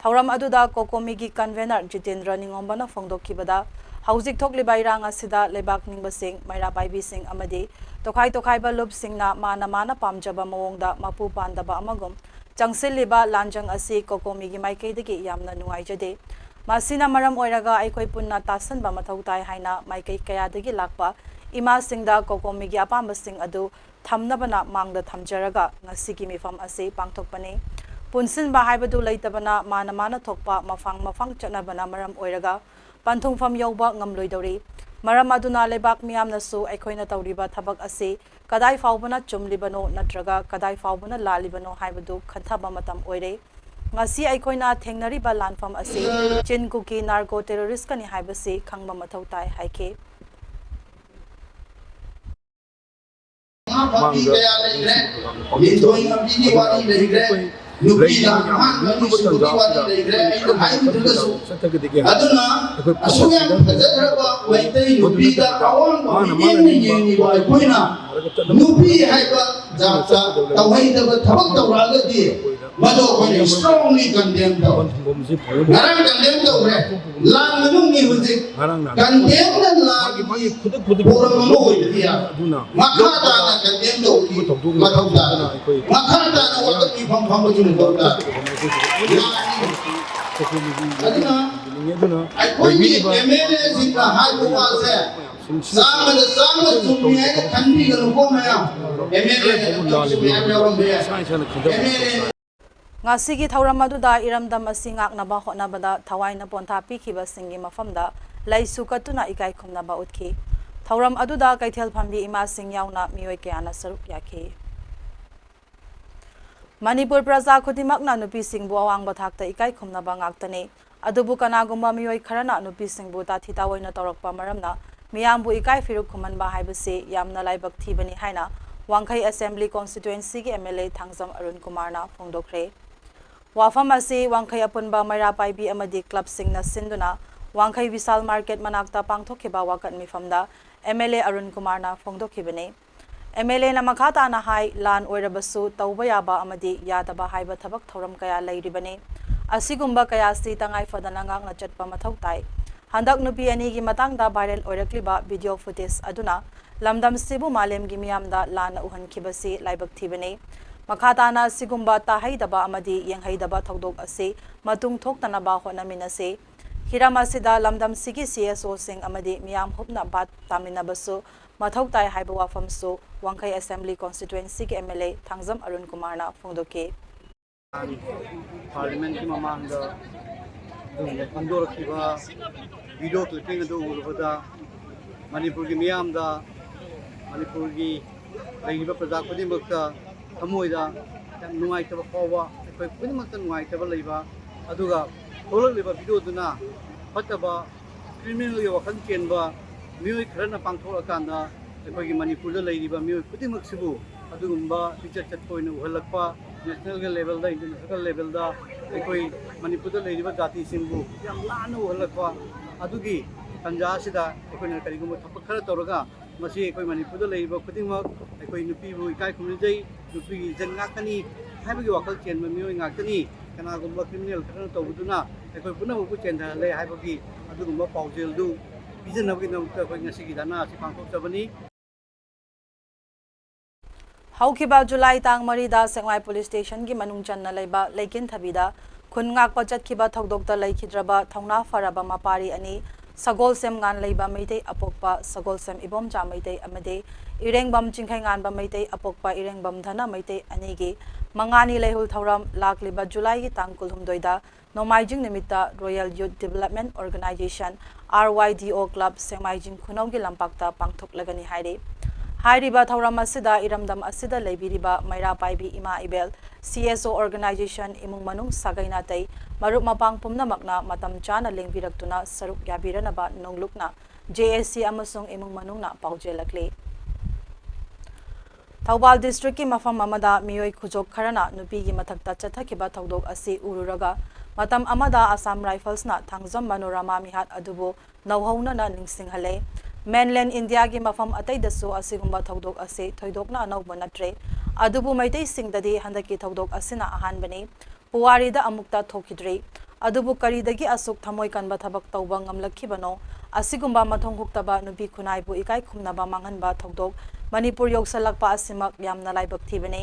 ꯊꯧꯔꯝ ꯑꯗꯨꯗ ꯀꯣꯀꯣꯃꯤꯒꯤ convener ꯖꯤꯇꯦꯟꯗ꯭ꯔ ꯅꯤꯉꯣꯝꯕꯅ ꯐꯣꯡꯗꯣꯛꯈꯤꯕꯗ, ꯍꯧꯖꯤꯛ ꯊꯣꯛꯂꯤꯕ ꯏꯔꯥꯡ ꯑꯁꯤꯗ ꯂꯩꯕꯥꯛ ꯅꯤꯡꯕꯁꯤꯡ, ꯃꯩꯔꯥ ꯄꯥꯏꯕꯤꯁꯤꯡ ꯑꯃꯗꯤ ꯇꯣꯈꯥꯏ ꯇꯣꯈꯥꯏꯕ ꯂꯨꯞꯁꯤꯡꯅ ꯃꯥꯅ ꯃꯥꯅ ꯄꯥꯝꯖꯕ ꯃꯑꯣꯡꯗ ꯃꯄꯨ ꯄꯥꯟꯗꯕ ꯑꯃꯒꯨꯝ ꯆꯪꯁꯤꯜꯂꯤꯕ ꯂꯥꯟꯖꯪ ꯑꯁꯤ ꯀꯣꯀꯣꯃꯤꯒꯤ ꯃꯥꯏꯀꯩꯗꯒꯤ ꯌꯥꯝꯅ ꯅꯨꯡꯉꯥꯏꯖꯗꯦ꯫ ꯃꯁꯤꯅ ꯃꯔꯝ ꯑꯣꯏꯔꯒ ꯑꯩꯈꯣꯏ ꯄꯨꯟꯅ ꯇꯥꯁꯟꯕ ꯃꯊꯧ ꯇꯥꯏ ꯍꯥꯏꯅ ꯃꯥꯏꯀꯩ ꯀꯌꯥꯗꯒꯤ ꯂꯥꯛꯄ ꯏꯃꯥꯁꯤꯡꯗ ꯀꯣꯀꯣꯃꯤꯒꯤ ꯑꯄꯥꯝꯕꯁꯤꯡ ꯑꯗꯨ ꯊꯝꯅꯕꯅ ꯃꯥꯡꯗ ꯊꯝꯖꯔꯒ ꯉꯁꯤꯒꯤ ꯃꯤꯐꯝ ꯑꯁꯤ ꯄꯥꯡꯊꯣꯛꯄꯅꯤ꯫ ꯄꯨꯟꯁꯤꯟꯕ ꯍꯥꯏꯕꯗꯨ ꯂꯩꯇꯕꯅ ꯃꯥꯅ ꯃꯥꯅ ꯊꯣꯛꯄ ꯃꯐꯥꯡ ꯃꯐꯥꯡ ꯆꯠꯅꯕꯅ ꯃꯔꯝ ꯑꯣꯏꯔꯒ ꯄꯟꯊꯨꯡꯐꯝ ꯌꯧꯕ ꯉꯝꯂꯣꯏꯗꯧꯔꯤ꯫ ꯃꯔꯝ ꯑꯗꯨꯅ ꯂꯩꯕꯥꯛ ꯃꯤꯌꯥꯝꯅꯁꯨ ꯑꯩꯈꯣꯏꯅ ꯇꯧꯔꯤꯕ ꯊꯕꯛ ꯑꯁꯤ ꯀꯗꯥꯏ ꯐꯥꯎꯕꯅ ꯆꯨꯝꯂꯤꯕꯅꯣ ꯅꯠꯇ꯭ꯔꯒ ꯀꯗꯥꯏ ꯐꯥꯎꯕꯅ ꯂꯥꯜꯂꯤꯕꯅꯣ ꯍꯥꯏꯕꯗꯨ ꯈꯟꯊꯕ ꯃꯇꯝ ꯑꯣꯏꯔꯦ꯫ ꯉꯁꯤ ꯑꯩꯈꯣꯏꯅ ꯊꯦꯡꯅꯔꯤꯕ ꯂꯥꯟꯐꯝ ꯑꯁꯤ ꯆꯤꯟ ꯀꯨꯀꯤ narco terrorist ꯀꯅꯤ ꯍꯥꯏꯕꯁꯤ ꯈꯪꯕ ꯃꯊꯧ ꯇꯥꯏ ꯍꯥꯏꯈꯤ꯫ ꯃꯥꯡꯗ ꯂꯤꯟꯊꯣꯏ ꯉꯝꯕꯤꯒꯤ ꯋꯥꯔꯤ ꯂꯩꯈ꯭ꯔꯦ꯫ ꯅꯨꯄꯤꯗ ꯑꯍꯥꯟꯕ ꯑꯅꯤꯁꯨꯕꯒꯤ ꯋꯥꯔꯤ ꯂꯩꯈ꯭ꯔꯦ, ꯑꯩꯅ ꯍꯥꯏꯔꯨꯗ꯭ꯔꯒꯁꯨ꯫ ꯑꯗꯨꯅ ꯑꯁꯨꯛ ꯌꯥꯝ ꯐꯖꯈ꯭ꯔꯕ ꯃꯩꯇꯩ ꯅꯨꯄꯤꯗ ꯑꯋꯥꯡꯕ ꯃꯤꯠꯌꯦꯡꯅ ꯌꯦꯡꯉꯤꯕ ꯑꯩꯈꯣꯏꯅ ꯅꯨꯄꯤ ꯍꯥꯏꯕ ꯖꯥꯠꯇ ꯇꯧꯍꯩꯗꯕ ꯊꯕꯛ ꯇꯧꯔꯛꯑꯒꯗꯤ ꯃꯗꯨ ꯑꯩꯈꯣꯏꯅ strongly condemn ꯇꯧꯏ꯫ ꯉꯔꯥꯡ condemn ꯇꯧꯈ꯭ꯔꯦ꯫ ꯂꯥꯟ ꯃꯅꯨꯡꯅꯤ ꯍꯧꯖꯤꯛ꯫ ꯉꯔꯥꯡ ꯅꯍꯥꯟ ꯀꯟꯗꯦꯝꯅ ꯂꯥꯟꯒꯤ ꯃꯥꯒꯤ ꯈꯨꯗꯛ ꯈꯨꯗꯛꯀꯤ ꯄꯣꯔꯝ ꯑꯃ ꯑꯣꯏꯕꯗꯤ ꯌꯥꯏ꯫ ꯑꯗꯨꯅ ꯃꯈꯥ ꯇꯥꯅ ꯀꯟꯗꯦꯝ ꯇꯧꯕꯒꯤ ꯊꯧꯗꯣꯛ ꯃꯊꯧ ꯇꯥꯔꯦ꯫ ꯑꯩꯈꯣꯏ ꯃꯈꯥ ꯇꯥꯅ ꯋꯥꯀꯠ ꯃꯤꯐꯝ ꯐꯝꯕꯒꯤ ꯃꯊꯧ ꯇꯥꯔꯦ꯫ ꯌꯥꯅꯤ꯫ ꯑꯗꯨꯅ ꯑꯗꯨꯅ ꯑꯩꯈꯣꯏꯒꯤ ꯂꯩꯕꯤꯔꯤꯕ ꯑꯦꯝ ꯑꯦꯜ ꯑꯦꯁꯤꯡꯅ ꯍꯥꯏꯕ ꯋꯥꯁꯦ ꯆꯥꯝꯃꯗ ꯆꯥꯝꯃ ꯆꯨꯝꯃꯤ ꯍꯥꯏꯅ ꯈꯟꯕꯤꯒꯅꯨꯀꯣ ꯃꯌꯥꯝ꯫ ꯑꯦꯝ ꯑꯦꯜ ꯑꯦ ꯂꯥꯜꯂꯤꯕꯅꯤ꯫ ꯃꯌꯥꯝ ꯌꯥꯎꯔꯝꯕ ꯌꯥꯏ꯫ ꯏꯁꯥ ꯏꯁꯥꯅ ꯈꯟꯖꯕ ꯑꯦꯝ ꯑꯦꯜ ꯑꯦ ꯉꯁꯤꯒꯤ ꯊꯧꯔꯝ ꯑꯗꯨꯗ ꯏꯔꯝꯗꯝ ꯑꯁꯤ ꯉꯥꯛꯅꯕ ꯍꯣꯠꯅꯕꯗ ꯊꯋꯥꯏꯅ ꯄꯣꯟꯊꯥ ꯄꯤꯈꯤꯕꯁꯤꯡꯒꯤ ꯃꯐꯝꯗ ꯂꯩꯁꯨ ꯀꯠꯇꯨꯅ ꯏꯀꯥꯏ ꯈꯨꯝꯅꯕ ꯎꯠꯈꯤ꯫ ꯊꯧꯔꯝ ꯑꯗꯨꯗ ꯀꯩꯊꯦꯜ ꯐꯝꯕꯤ ꯏꯃꯥꯁꯤꯡ ꯌꯥꯎꯅ ꯃꯤꯑꯣꯏ ꯀꯌꯥꯅ ꯁꯔꯨꯛ ꯌꯥꯈꯤ꯫ ꯃꯅꯤꯄꯨꯔ ꯄ꯭ꯔꯖꯥ ꯈꯨꯗꯤꯡꯃꯛꯅ ꯅꯨꯄꯤꯁꯤꯡꯕꯨ ꯑꯋꯥꯡꯕ ꯊꯥꯛꯇ ꯏꯀꯥꯏ ꯈꯨꯝꯅꯕ ꯉꯥꯛꯇꯅꯤ꯫ ꯑꯗꯨꯕꯨ ꯀꯅꯥꯒꯨꯝꯕ ꯃꯤꯑꯣꯏ ꯈꯔꯅ ꯅꯨꯄꯤꯁꯤꯡꯕꯨ ꯇꯥꯊꯤ ꯇꯥꯑꯣꯏꯅ ꯇꯧꯔꯛꯄ ꯃꯔꯝꯅ ꯃꯤꯌꯥꯝꯕꯨ ꯏꯀꯥꯏ ꯐꯤꯔꯨꯛ ꯈꯨꯝꯍꯟꯕ ꯍꯥꯏꯕꯁꯤ ꯌꯥꯝꯅ ꯂꯥꯏꯕꯛ ꯊꯤꯕꯅꯤ ꯍꯥꯏꯅ ꯋꯥꯡꯈꯩ ꯑꯦꯁꯦꯝꯕ꯭ꯂꯤ ꯀꯣꯟꯁꯇꯤꯇ꯭ꯋꯦꯟꯁꯤꯒꯤ M L A Thangjam Arun ꯀꯨꯃꯥꯔꯅ ꯐꯣꯡꯗꯣꯛꯈ꯭ꯔꯦ꯫ ꯋꯥꯐꯝ ꯑꯁꯤ ꯋꯥꯡꯈꯩ ꯑꯄꯨꯟꯕ ꯃꯩꯔꯥ ꯄꯥꯏꯕꯤ ꯑꯃꯗꯤ ꯀ꯭ꯂꯕꯁꯤꯡꯅ ꯁꯤꯟꯗꯨꯅ ꯋꯥꯡꯈꯩ ꯕꯤꯁꯥꯜ ꯃꯥꯔꯀꯦꯠ ꯃꯅꯥꯛꯇ ꯄꯥꯡꯊꯣꯛꯈꯤꯕ ꯋꯥꯀꯠ ꯃꯤꯐꯝꯗ ꯑꯦꯝ ꯑꯦꯜ ꯑꯦ ꯑꯔꯨꯟ ꯀꯨꯃꯥꯔꯅ ꯐꯣꯡꯗꯣꯛꯈꯤꯕꯅꯤ꯫ ꯑꯦꯝ ꯑꯦꯜ ꯑꯦꯅ ꯃꯈꯥ ꯇꯥꯅ ꯍꯥꯏ, ꯂꯥꯟ ꯑꯣꯏꯔꯕꯁꯨ ꯇꯧꯕ ꯌꯥꯕ ꯑꯃꯗꯤ ꯌꯥꯗꯕ ꯍꯥꯏꯕ ꯊꯕꯛ ꯊꯧꯔꯝ ꯀꯌꯥ ꯂꯩꯔꯤꯕꯅꯤ꯫ ꯑꯁꯤꯒꯨꯝꯕ ꯀꯌꯥꯁꯤ ꯇꯉꯥꯏ ꯐꯗꯅ ꯉꯥꯛꯅ ꯆꯠꯄ ꯃꯊꯧ ꯇꯥꯏ꯫ ꯍꯟꯗꯛ ꯅꯨꯄꯤ ꯑꯅꯤꯒꯤ ꯃꯇꯥꯡꯗ viral ꯑꯣꯏꯔꯛꯂꯤꯕ video footage ꯑꯗꯨꯅ ꯂꯝꯗꯝꯁꯤꯕꯨ ꯃꯥꯂꯦꯝꯒꯤ ꯃꯤꯌꯥꯝꯗ ꯂꯥꯟꯅ ꯎꯍꯟꯈꯤꯕꯁꯤ ꯂꯥꯏꯕꯛ ꯊꯤꯕꯅꯤ꯫ ꯃꯈꯥ ꯇꯥꯅ ꯑꯁꯤꯒꯨꯝꯕ ꯇꯥꯍꯩꯗꯕ ꯑꯃꯗꯤ ꯌꯦꯡꯍꯩꯗꯕ ꯊꯧꯗꯣꯛ ꯑꯁꯤ ꯃꯇꯨꯡ ꯊꯣꯛꯇꯅꯕ ꯍꯣꯠꯅꯃꯤꯟꯅꯁꯤ꯫ ꯍꯤꯔꯝ ꯑꯁꯤꯗ ꯂꯝꯗꯝꯁꯤꯒꯤ ꯁꯤ ꯑꯦꯁ ꯑꯣꯁꯤꯡ ꯑꯃꯗꯤ ꯃꯤꯌꯥꯝ ꯍꯨꯞꯅ ꯚꯥꯞ ꯇꯥꯃꯤꯟꯅꯕꯁꯨ ꯃꯊꯧ ꯇꯥꯏ ꯍꯥꯏꯕ ꯋꯥꯐꯝꯁꯨ ꯋꯥꯡꯈꯩ ꯑꯦꯁꯦꯝꯕ꯭ꯂꯤ ꯀꯣꯟꯁꯇꯤꯇ꯭ꯋꯦꯟꯁꯤꯒꯤ M L A Thangjam Arun ꯀꯨꯃꯥꯔꯅ ꯐꯣꯡꯗꯣꯛꯈꯤ꯫ ꯄꯥꯔꯂꯤꯌꯥꯃꯦꯟꯠꯀꯤ ꯃꯃꯥꯡꯗ ꯑꯗꯨꯒꯨꯝꯕ ꯐꯣꯡꯗꯣꯔꯛꯈꯤꯕ video clipping ꯑꯗꯨ ꯎꯔꯨꯕꯗ ꯃꯅꯤꯄꯨꯔꯒꯤ ꯃꯤꯌꯥꯝꯗ, ꯃꯅꯤꯄꯨꯔꯒꯤ ꯂꯩꯔꯤꯕ ꯄ꯭ꯔꯖꯥ ꯈꯨꯗꯤꯡꯃꯛꯇ ꯊꯃꯣꯏꯗ ꯌꯥꯝ ꯅꯨꯡꯉꯥꯏꯇꯕ ꯐꯥꯎꯕ, ꯑꯩꯈꯣꯏ ꯈꯨꯗꯤꯡꯃꯛꯇ ꯅꯨꯡꯉꯥꯏꯇꯕ ꯂꯩꯕ, ꯑꯗꯨꯒ ꯊꯣꯛꯂꯛꯂꯤꯕ videoꯗꯨꯅ ꯐꯠꯇꯕ criminalꯒꯤ ꯋꯥꯈꯜ ꯆꯦꯟꯕ ꯃꯤꯑꯣꯏ ꯈꯔꯅ ꯄꯥꯡꯊꯣꯛꯂꯀꯥꯟꯗ ꯑꯩꯈꯣꯏꯒꯤ ꯃꯅꯤꯄꯨꯔꯗ ꯂꯩꯔꯤꯕ ꯃꯤꯑꯣꯏ ꯈꯨꯗꯤꯡꯃꯛꯁꯤꯕꯨ ꯑꯗꯨꯒꯨꯝꯕ ꯂꯤꯆꯠ ꯆꯠꯄ ꯑꯣꯏꯅ ꯎꯍꯜꯂꯛꯄ, ꯅꯦꯁꯅꯦꯜꯒꯤ ꯂꯦꯚꯦꯜꯗ, ꯏꯟꯇꯔꯅꯦꯁꯅꯦꯜ ꯂꯦꯚꯦꯜꯗ ꯑꯩꯈꯣꯏ ꯃꯅꯤꯄꯨꯔꯗ ꯂꯩꯔꯤꯕ ꯖꯥꯇꯤꯁꯤꯡꯕꯨ ꯌꯥꯝ ꯂꯥꯟꯅ ꯎꯍꯜꯂꯛꯄ ꯑꯗꯨꯒꯤ ꯇꯥꯟꯖꯥ ꯑꯁꯤꯗ ꯑꯩꯈꯣꯏꯅ ꯀꯔꯤꯒꯨꯝꯕ ꯊꯕꯛ ꯈꯔ ꯇꯧꯔꯒ ꯃꯁꯤ ꯑꯩꯈꯣꯏ ꯃꯅꯤꯄꯨꯔꯗ ꯂꯩꯔꯤꯕ ꯈꯨꯗꯤꯡꯃꯛ ꯑꯩꯈꯣꯏ ꯅꯨꯄꯤꯕꯨ ꯏꯀꯥꯏ ꯈꯨꯝꯅꯖꯩ, ꯅꯨꯄꯤꯒꯤ ꯏꯖꯠ ꯉꯥꯛꯀꯅꯤ ꯍꯥꯏꯕꯒꯤ ꯋꯥꯈꯜ ꯆꯦꯟꯕ ꯃꯤꯑꯣꯏ ꯉꯥꯛꯇꯅꯤ꯫ ꯀꯅꯥꯒꯨꯝꯕ ꯀ꯭ꯔꯤꯃꯤꯅꯦꯜ ꯈꯔꯅ ꯇꯧꯕꯗꯨꯅ ꯑꯩꯈꯣꯏ ꯄꯨꯝꯅꯃꯛꯄꯨ ꯆꯦꯟꯊꯍꯜꯂꯦ ꯍꯥꯏꯕꯒꯤ ꯑꯗꯨꯒꯨꯝꯕ ꯄꯥꯎꯖꯦꯜꯗꯨ ꯄꯤꯖꯅꯕꯒꯤꯗꯃꯛꯇ ꯑꯩꯈꯣꯏ ꯉꯁꯤꯒꯤ ꯙꯔꯅꯥ ꯑꯁꯤ ꯄꯥꯡꯊꯣꯛꯆꯕꯅꯤ꯫ ꯍꯧꯈꯤꯕ ꯖꯨꯂꯥꯏ ꯇꯥꯡ ꯃꯔꯤꯗ ꯁꯦꯛꯃꯥꯏ ꯄꯨꯂꯤꯁ ꯁ꯭ꯇꯦꯁꯟꯒꯤ ꯃꯅꯨꯡ ꯆꯟꯅ ꯂꯩꯕ ꯂꯩꯀꯤꯟꯊꯕꯤꯗ ꯈꯨꯟ ꯉꯥꯛꯄ ꯆꯠꯈꯤꯕ ꯊꯧꯗꯣꯛꯇ ꯂꯩꯈꯤꯗ꯭ꯔꯕ ꯊꯧꯅꯥ ꯐꯔꯕ ꯃꯄꯥꯔꯤ ꯑꯅꯤ, ꯁꯒꯣꯜꯁꯦꯝ ꯉꯥꯟꯂꯩꯕ ꯃꯩꯇꯩ ꯑꯄꯣꯛꯄ ꯁꯒꯣꯜꯁꯦꯝ ꯏꯕꯣꯝꯆꯥ ꯃꯩꯇꯩ ꯑꯃꯗꯤ ꯏꯔꯦꯡꯕꯝ ꯆꯤꯡꯈꯩꯉꯥꯟꯕ ꯃꯩꯇꯩ ꯑꯄꯣꯛꯄ ꯏꯔꯦꯡꯕꯝ ꯙꯅ ꯃꯩꯇꯩ ꯑꯅꯤꯒꯤ ꯃꯉꯥꯅꯤ ꯂꯩꯍꯨꯜ ꯊꯧꯔꯝ ꯂꯥꯛꯂꯤꯕ ꯖꯨꯂꯥꯏꯒꯤ ꯇꯥꯡ ꯀꯨꯟꯍꯨꯝꯗꯣꯏꯗ ꯅꯣꯡꯃꯥꯏꯖꯤꯡ ꯅꯨꯃꯤꯠꯇ ꯔꯣꯌꯦꯜ ꯌꯨꯠ ꯗꯤꯕꯦꯂꯞꯃꯦꯟ ꯑꯣꯔꯒꯅꯥꯏꯖꯦꯁꯟ, ꯑꯥꯔ ꯋꯥꯏ ꯗꯤ ꯑꯣ ꯀ꯭ꯂꯕ, ꯁꯦꯛꯃꯥꯏꯖꯤꯡ ꯈꯨꯅꯧꯒꯤ ꯂꯝꯄꯥꯛꯇ ꯄꯥꯡꯊꯣꯛꯂꯒꯅꯤ ꯍꯥꯏꯔꯤ꯫ ꯍꯥꯏꯔꯤꯕ ꯊꯧꯔꯝ ꯑꯁꯤꯗ ꯏꯔꯝꯗꯝ ꯑꯁꯤꯗ ꯂꯩꯕꯤꯔꯤꯕ ꯃꯩꯔꯥ ꯄꯥꯏꯕꯤ ꯏꯃꯥ ꯏꯕꯦꯜ, ꯁꯤ ꯑꯦꯁ ꯑꯣ ꯑꯣꯔꯒꯅꯥꯏꯖꯦꯁꯟ, ꯏꯃꯨꯡ ꯃꯅꯨꯡ, ꯁꯥꯒꯩ ꯅꯥꯇꯩ, ꯃꯔꯨꯞ ꯃꯄꯥꯡ ꯄꯨꯝꯅꯃꯛꯅ ꯃꯇꯝ ꯆꯥꯅ ꯂꯦꯡꯕꯤꯔꯛꯇꯨꯅ ꯁꯔꯨꯛ ꯌꯥꯕꯤꯔꯅꯕ ꯅꯣꯡꯂꯨꯛꯅ ꯖꯦ ꯑꯦꯁ ꯁꯤ ꯑꯃꯁꯨꯡ ꯏꯃꯨꯡ ꯃꯅꯨꯡꯅ ꯄꯥꯎꯖꯦꯜꯂꯛꯂꯤ꯫ ꯊꯧꯕꯥꯜ ꯗꯤꯁꯇ꯭ꯔꯤꯛꯀꯤ ꯃꯐꯝ ꯑꯃꯗ ꯃꯤꯑꯣꯏ ꯈꯨꯖꯣꯞ ꯈꯔꯅ ꯅꯨꯄꯤꯒꯤ ꯃꯊꯛꯇ ꯆꯠꯊꯈꯤꯕ ꯊꯧꯗꯣꯛ ꯑꯁꯤ ꯎꯔꯨꯔꯒ ꯃꯇꯝ ꯑꯃꯗ ꯑꯁꯥꯝ ꯔꯥꯏꯐꯜꯁꯅ ꯊꯥꯡꯖꯝ ꯃꯅꯣꯔꯃꯥ ꯃꯤꯍꯥꯠ ꯑꯗꯨꯕꯨ ꯅꯧꯍꯧꯅꯅ ꯅꯤꯡꯁꯤꯡꯍꯜꯂꯦ꯫ ꯃꯦꯟꯂꯦꯟ ꯏꯟꯗꯤꯌꯥꯒꯤ ꯃꯐꯝ ꯑꯇꯩꯗꯁꯨ ꯑꯁꯤꯒꯨꯝꯕ ꯊꯧꯗꯣꯛ ꯑꯁꯤ ꯊꯣꯏꯗꯣꯛꯅ ꯑꯅꯧꯕ ꯅꯠꯇ꯭ꯔꯦ꯫ ꯑꯗꯨꯕꯨ ꯃꯩꯇꯩꯁꯤꯡꯗꯗꯤ ꯍꯟꯗꯛꯀꯤ ꯊꯧꯗꯣꯛ ꯑꯁꯤꯅ ꯑꯍꯥꯟꯕꯅꯤ꯫ ꯄꯨꯋꯥꯔꯤꯗ ꯑꯃꯨꯛꯇ ꯊꯣꯛꯈꯤꯗ꯭ꯔꯤ꯫ ꯑꯗꯨꯕꯨ ꯀꯔꯤꯗꯒꯤ ꯑꯁꯨꯛ ꯊꯃꯣꯏ ꯀꯟꯕ ꯊꯕꯛ ꯇꯧꯕ ꯉꯝꯂꯛꯈꯤꯕꯅꯣ? ꯑꯁꯤꯒꯨꯝꯕ ꯃꯊꯣꯡ ꯍꯨꯛꯇꯕ ꯅꯨꯄꯤ ꯈꯨꯟꯅꯥꯏꯕꯨ ꯏꯀꯥꯏ ꯈꯨꯝꯅꯕ ꯃꯥꯡꯍꯟꯕ ꯊꯧꯗꯣꯛ ꯃꯅꯤꯄꯨꯔ ꯌꯧꯁꯜꯂꯛꯄ ꯑꯁꯤꯃꯛ ꯌꯥꯝꯅ ꯂꯥꯏꯕꯛ ꯊꯤꯕꯅꯤ꯫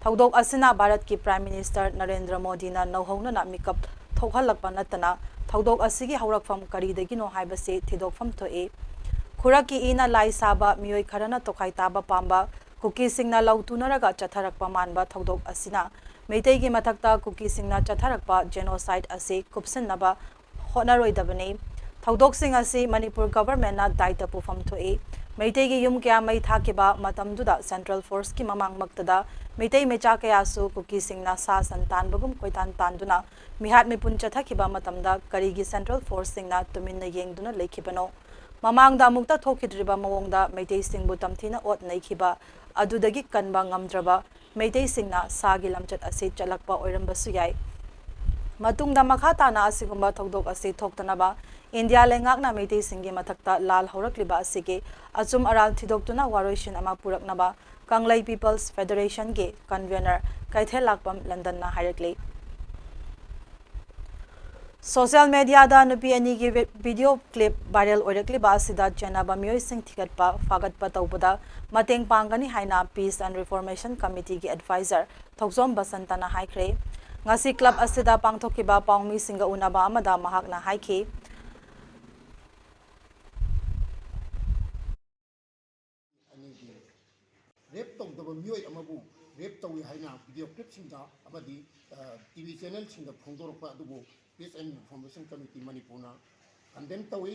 ꯊꯧꯗꯣꯛ ꯑꯁꯤꯅ ꯚꯥꯔꯠꯀꯤ ꯄ꯭ꯔꯥꯏꯝ ꯃꯤꯅꯤꯁꯇꯔ ꯅꯔꯦꯟꯗ꯭ꯔ ꯃꯣꯗꯤꯅ ꯅꯧꯍꯧꯅꯅ ꯃꯤꯀꯞ ꯊꯣꯛꯍꯜꯂꯛꯄ ꯅꯠꯇꯅ ꯊꯧꯗꯣꯛ ꯑꯁꯤꯒꯤ ꯍꯧꯔꯛꯐꯝ ꯀꯔꯤꯗꯒꯤꯅꯣ ꯍꯥꯏꯕꯁꯤ ꯊꯤꯗꯣꯛꯐꯝ ꯊꯣꯛꯏ꯫ ꯈꯨꯔꯛꯀꯤ ꯏꯅ ꯂꯥꯏ ꯁꯥꯕ ꯃꯤꯑꯣꯏ ꯈꯔꯅ ꯇꯣꯈꯥꯏ ꯇꯥꯕ ꯄꯥꯝꯕ ꯀꯨꯀꯤꯁꯤꯡꯅ ꯂꯧ ꯇꯨꯅꯔꯒ ꯆꯠꯊꯔꯛꯄ ꯃꯥꯟꯕ ꯊꯧꯗꯣꯛ ꯑꯁꯤꯅ ꯃꯩꯇꯩꯒꯤ ꯃꯊꯛꯇ ꯀꯨꯀꯤꯁꯤꯡꯅ ꯆꯠꯊꯔꯛꯄ ꯖꯦꯅꯣꯁꯥꯏꯠ ꯑꯁꯤ ꯀꯨꯞꯁꯤꯟꯅꯕ ꯍꯣꯠꯅꯔꯣꯏꯗꯕꯅꯤ꯫ ꯊꯧꯗꯣꯛꯁꯤꯡ ꯑꯁꯤ ꯃꯅꯤꯄꯨꯔ ꯒꯚꯔꯟꯃꯦꯟꯠꯅ ꯗꯥꯏꯇ ꯄꯨꯐꯝ ꯊꯣꯛꯏ꯫ ꯃꯩꯇꯩꯒꯤ ꯌꯨꯝ ꯀꯌꯥ ꯃꯩ ꯊꯥꯈꯤꯕ ꯃꯇꯝꯗꯨꯗ ꯁꯦꯟꯇ꯭ꯔꯦꯜ ꯐꯣꯔꯁꯀꯤ ꯃꯃꯥꯡꯃꯛꯇꯗ ꯃꯩꯇꯩ ꯃꯆꯥ ꯀꯌꯥꯁꯨ ꯀꯨꯀꯤꯁꯤꯡꯅ ꯁꯥ ꯁꯟ ꯇꯥꯟꯕꯒꯨꯝ ꯀꯣꯏꯇꯥꯟ ꯇꯥꯟꯗꯨꯅ ꯃꯤꯍꯥꯠ ꯃꯤꯄꯨꯟ ꯆꯠꯊꯈꯤꯕ ꯃꯇꯝꯗ ꯀꯔꯤꯒꯤ ꯁꯦꯟꯇ꯭ꯔꯦꯜ ꯐꯣꯔꯁꯁꯤꯡꯅ ꯇꯨꯃꯤꯟꯅ ꯌꯦꯡꯗꯨꯅ ꯂꯩꯈꯤꯕꯅꯣ? ꯃꯃꯥꯡꯗ ꯑꯃꯨꯛꯇ ꯊꯣꯛꯈꯤꯗ꯭ꯔꯤꯕ ꯃꯑꯣꯡꯗ ꯃꯩꯇꯩꯁꯤꯡꯕꯨ ꯇꯝꯊꯤꯅ ꯑꯣꯠ ꯅꯩꯈꯤꯕ ꯑꯗꯨꯗꯒꯤ ꯀꯟꯕ ꯉꯝꯗ꯭ꯔꯕ ꯃꯩꯇꯩꯁꯤꯡꯅ ꯁꯥꯒꯤ ꯂꯝꯆꯠ ꯑꯁꯤ ꯆꯠꯂꯛꯄ ꯑꯣꯏꯔꯝꯕꯁꯨ ꯌꯥꯏ꯫ ꯃꯇꯨꯡꯗ ꯃꯈꯥ ꯇꯥꯅ ꯑꯁꯤꯒꯨꯝꯕ ꯊꯧꯗꯣꯛ ꯑꯁꯤ ꯊꯣꯛꯇꯅꯕ ꯏꯟꯗꯤꯌꯥ ꯂꯩꯉꯥꯛꯅ ꯃꯩꯇꯩꯁꯤꯡꯒꯤ ꯃꯊꯛꯇ ꯂꯥꯜ ꯍꯧꯔꯛꯂꯤꯕ ꯑꯁꯤꯒꯤ ꯑꯆꯨꯝ ꯑꯔꯥꯜ ꯊꯤꯗꯣꯛꯇꯨꯅ ꯋꯥꯔꯣꯏꯁꯤꯟ ꯑꯃ ꯄꯨꯔꯛꯅꯕ ꯀꯪꯂꯩ ꯄꯤꯄꯜꯁ ꯐꯦꯗꯔꯦꯁꯟꯒꯤ ꯀꯟꯚꯦꯅꯔ ꯀꯩꯊꯦꯜ ꯂꯥꯛꯄꯝ ꯂꯟꯗꯟꯅ ꯍꯥꯏꯔꯛꯂꯤ꯫ ꯁꯣꯁꯤꯌꯦꯜ ꯃꯦꯗꯤꯌꯥꯗ ꯅꯨꯄꯤ ꯑꯅꯤꯒꯤ ꯚꯤ-, ꯚꯤꯗꯤꯑꯣ ꯀ꯭ꯂꯤꯞ ꯚꯥꯏꯔꯦꯜ ꯑꯣꯏꯔꯛꯂꯤꯕ ꯑꯁꯤꯗ ꯆꯦꯟꯅꯕ ꯃꯤꯑꯣꯏꯁꯤꯡ ꯊꯤꯒꯠꯄ ꯐꯥꯒꯠꯄ ꯇꯧꯕꯗ ꯃꯇꯦꯡ ꯄꯥꯡꯒꯅꯤ ꯍꯥꯏꯅ ꯄꯤꯁ ꯑꯦꯟ ꯔꯤꯐꯣꯔꯃꯦꯁꯟ ꯀꯃꯤꯇꯤꯒꯤ ꯑꯦꯗꯚꯥꯏꯖꯔ ꯊꯧꯖꯣꯝ ꯕꯁꯟꯇꯅ ꯍꯥꯏꯈ꯭ꯔꯦ꯫ ꯉꯁꯤ ꯀ꯭ꯂꯕ ꯑꯁꯤꯗ ꯄꯥꯡꯊꯣꯛꯈꯤꯕ ꯄꯥꯎꯃꯤꯁꯤꯡꯒ ꯎꯅꯕ ꯑꯃꯗ ꯃꯍꯥꯛꯅ ꯍꯥꯏꯈꯤ꯫ ꯑꯅꯤꯒꯤ ꯔꯦꯞ ꯇꯧꯗꯕ ꯃꯤꯑꯣꯏ ꯑꯃꯕꯨ ꯔꯦꯞ ꯇꯧꯏ ꯍꯥꯏꯅ ꯚꯤꯗꯤꯑꯣ ꯀ꯭ꯂꯤꯞꯁꯤꯡꯗ ꯑꯃꯗꯤ, ꯑ, ꯇꯤ ꯚꯤ ꯆꯦꯅꯦꯜꯁꯤꯡꯗ ꯐꯣꯡꯗꯣꯔꯛꯄ ꯑꯗꯨꯕꯨ ꯄꯤꯁ ꯑꯦꯟ ꯔꯤꯐꯣꯔꯃꯦꯁꯟ ꯀꯃꯤꯇꯤ ꯃꯅꯤꯄꯨꯔꯅ ꯀꯟꯗꯦꯝ ꯇꯧꯏ꯫